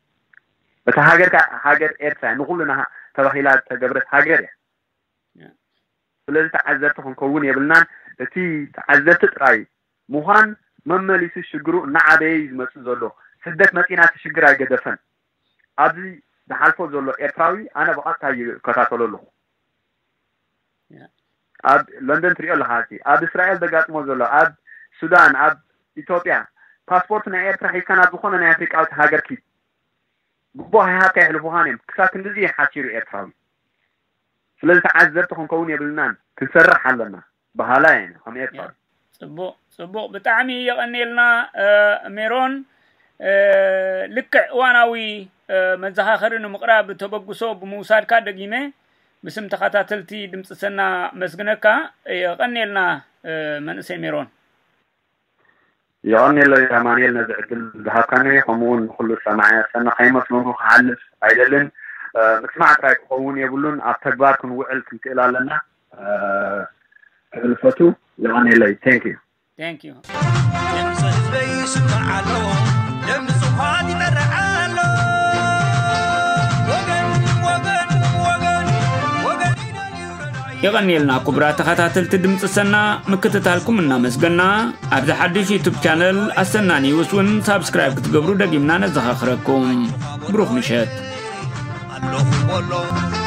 እታ ሃገር ከ ሃገር ኤርትራ እያ፣ ንኹልና ተባሂላ ዝተገብረት ሃገር እያ። ስለዚ ተዓዘብቲ ክንከውን የብልናን። እቲ ተዓዘብቲ ጥራይ ምዃን መመሊሱ ሽግሩ እናዓበየ እዩ ዝመፅእ ዘሎ። ስደት መፂና እቲ ሽግር ኣይገደፈን። ኣብዚ ዝሓልፎ ዘሎ ኤርትራዊ ኣነ ብቐጥታ ይከታተሎ ኣለኹ። ኣብ ለንደን ትሪኦ ኣለኻ፣ ኣብ እስራኤል ዘጋጥሞ ዘሎ፣ ኣብ ሱዳን፣ ኣብ ኢትዮጵያ ፓስፖርት ናይ ኤርትራ ሒዝካ ናብ ዝኾነ ናይ ኣፍሪቃዊት ሃገር ኪድ ግቦ ሃይሃብካ የሕልፉኻን እዮም። ክሳብ ክንድዚ ሓሲሩ ኤርትራዊ። ስለዚ ተዓዘብቲ ክንከውን የብልናን፣ ክንሰርሕ ኣለና። በሃላይ ኢና ከም ኤርትራ። ጽቡቕ ጽቡቕ፣ ብጣዕሚ የቐንየልና ሜሮን። ልክዕ እዋናዊ መዘኻኸሪ ንምቕራብ ተበግሶ ብምውሳድካ ደጊመ ብስም ተኸታተልቲ ድምፂ ሰና መስግነካ። የቐንየልና መንእሰይ ሜሮን። የቐንየለይ ኣማንኤል ነዚ ዕድል ዝሃብካኒ፣ ከምኡ እውን ንኹሉ ሰማዒ ኣሰና ከይመስለንኩ ክሓልፍ ኣይደልን። ምስማዕ ጥራይ ክኸውን የብሉን፣ ኣብ ተግባር ክንውዕል ክንክእል ኣለና ክብል ፈቱ። የቐንየለይ። Thank you። Thank you። ድምፂ ህዝበይ ይስማዕ ኣሎ፣ ደም ንጹሃት ይጠርዕ ኣሎ። ወገን ወገን ወገን ወገን ይደልዩ ረዳኢ። የቐንየልና ክቡራት ተኸታተልቲ ድምፂ ሰና፣ ምክትታልኩም እናመስገና ኣብዚ ሓድሽ ዩቱብ ቻነል ኣሰና ኒውስ እውን ሳብስክራይብ ክትገብሩ ደጊምና ነዘኻኽረኩም። ብሩኽ ምሸት። ኣለኹ በሎ።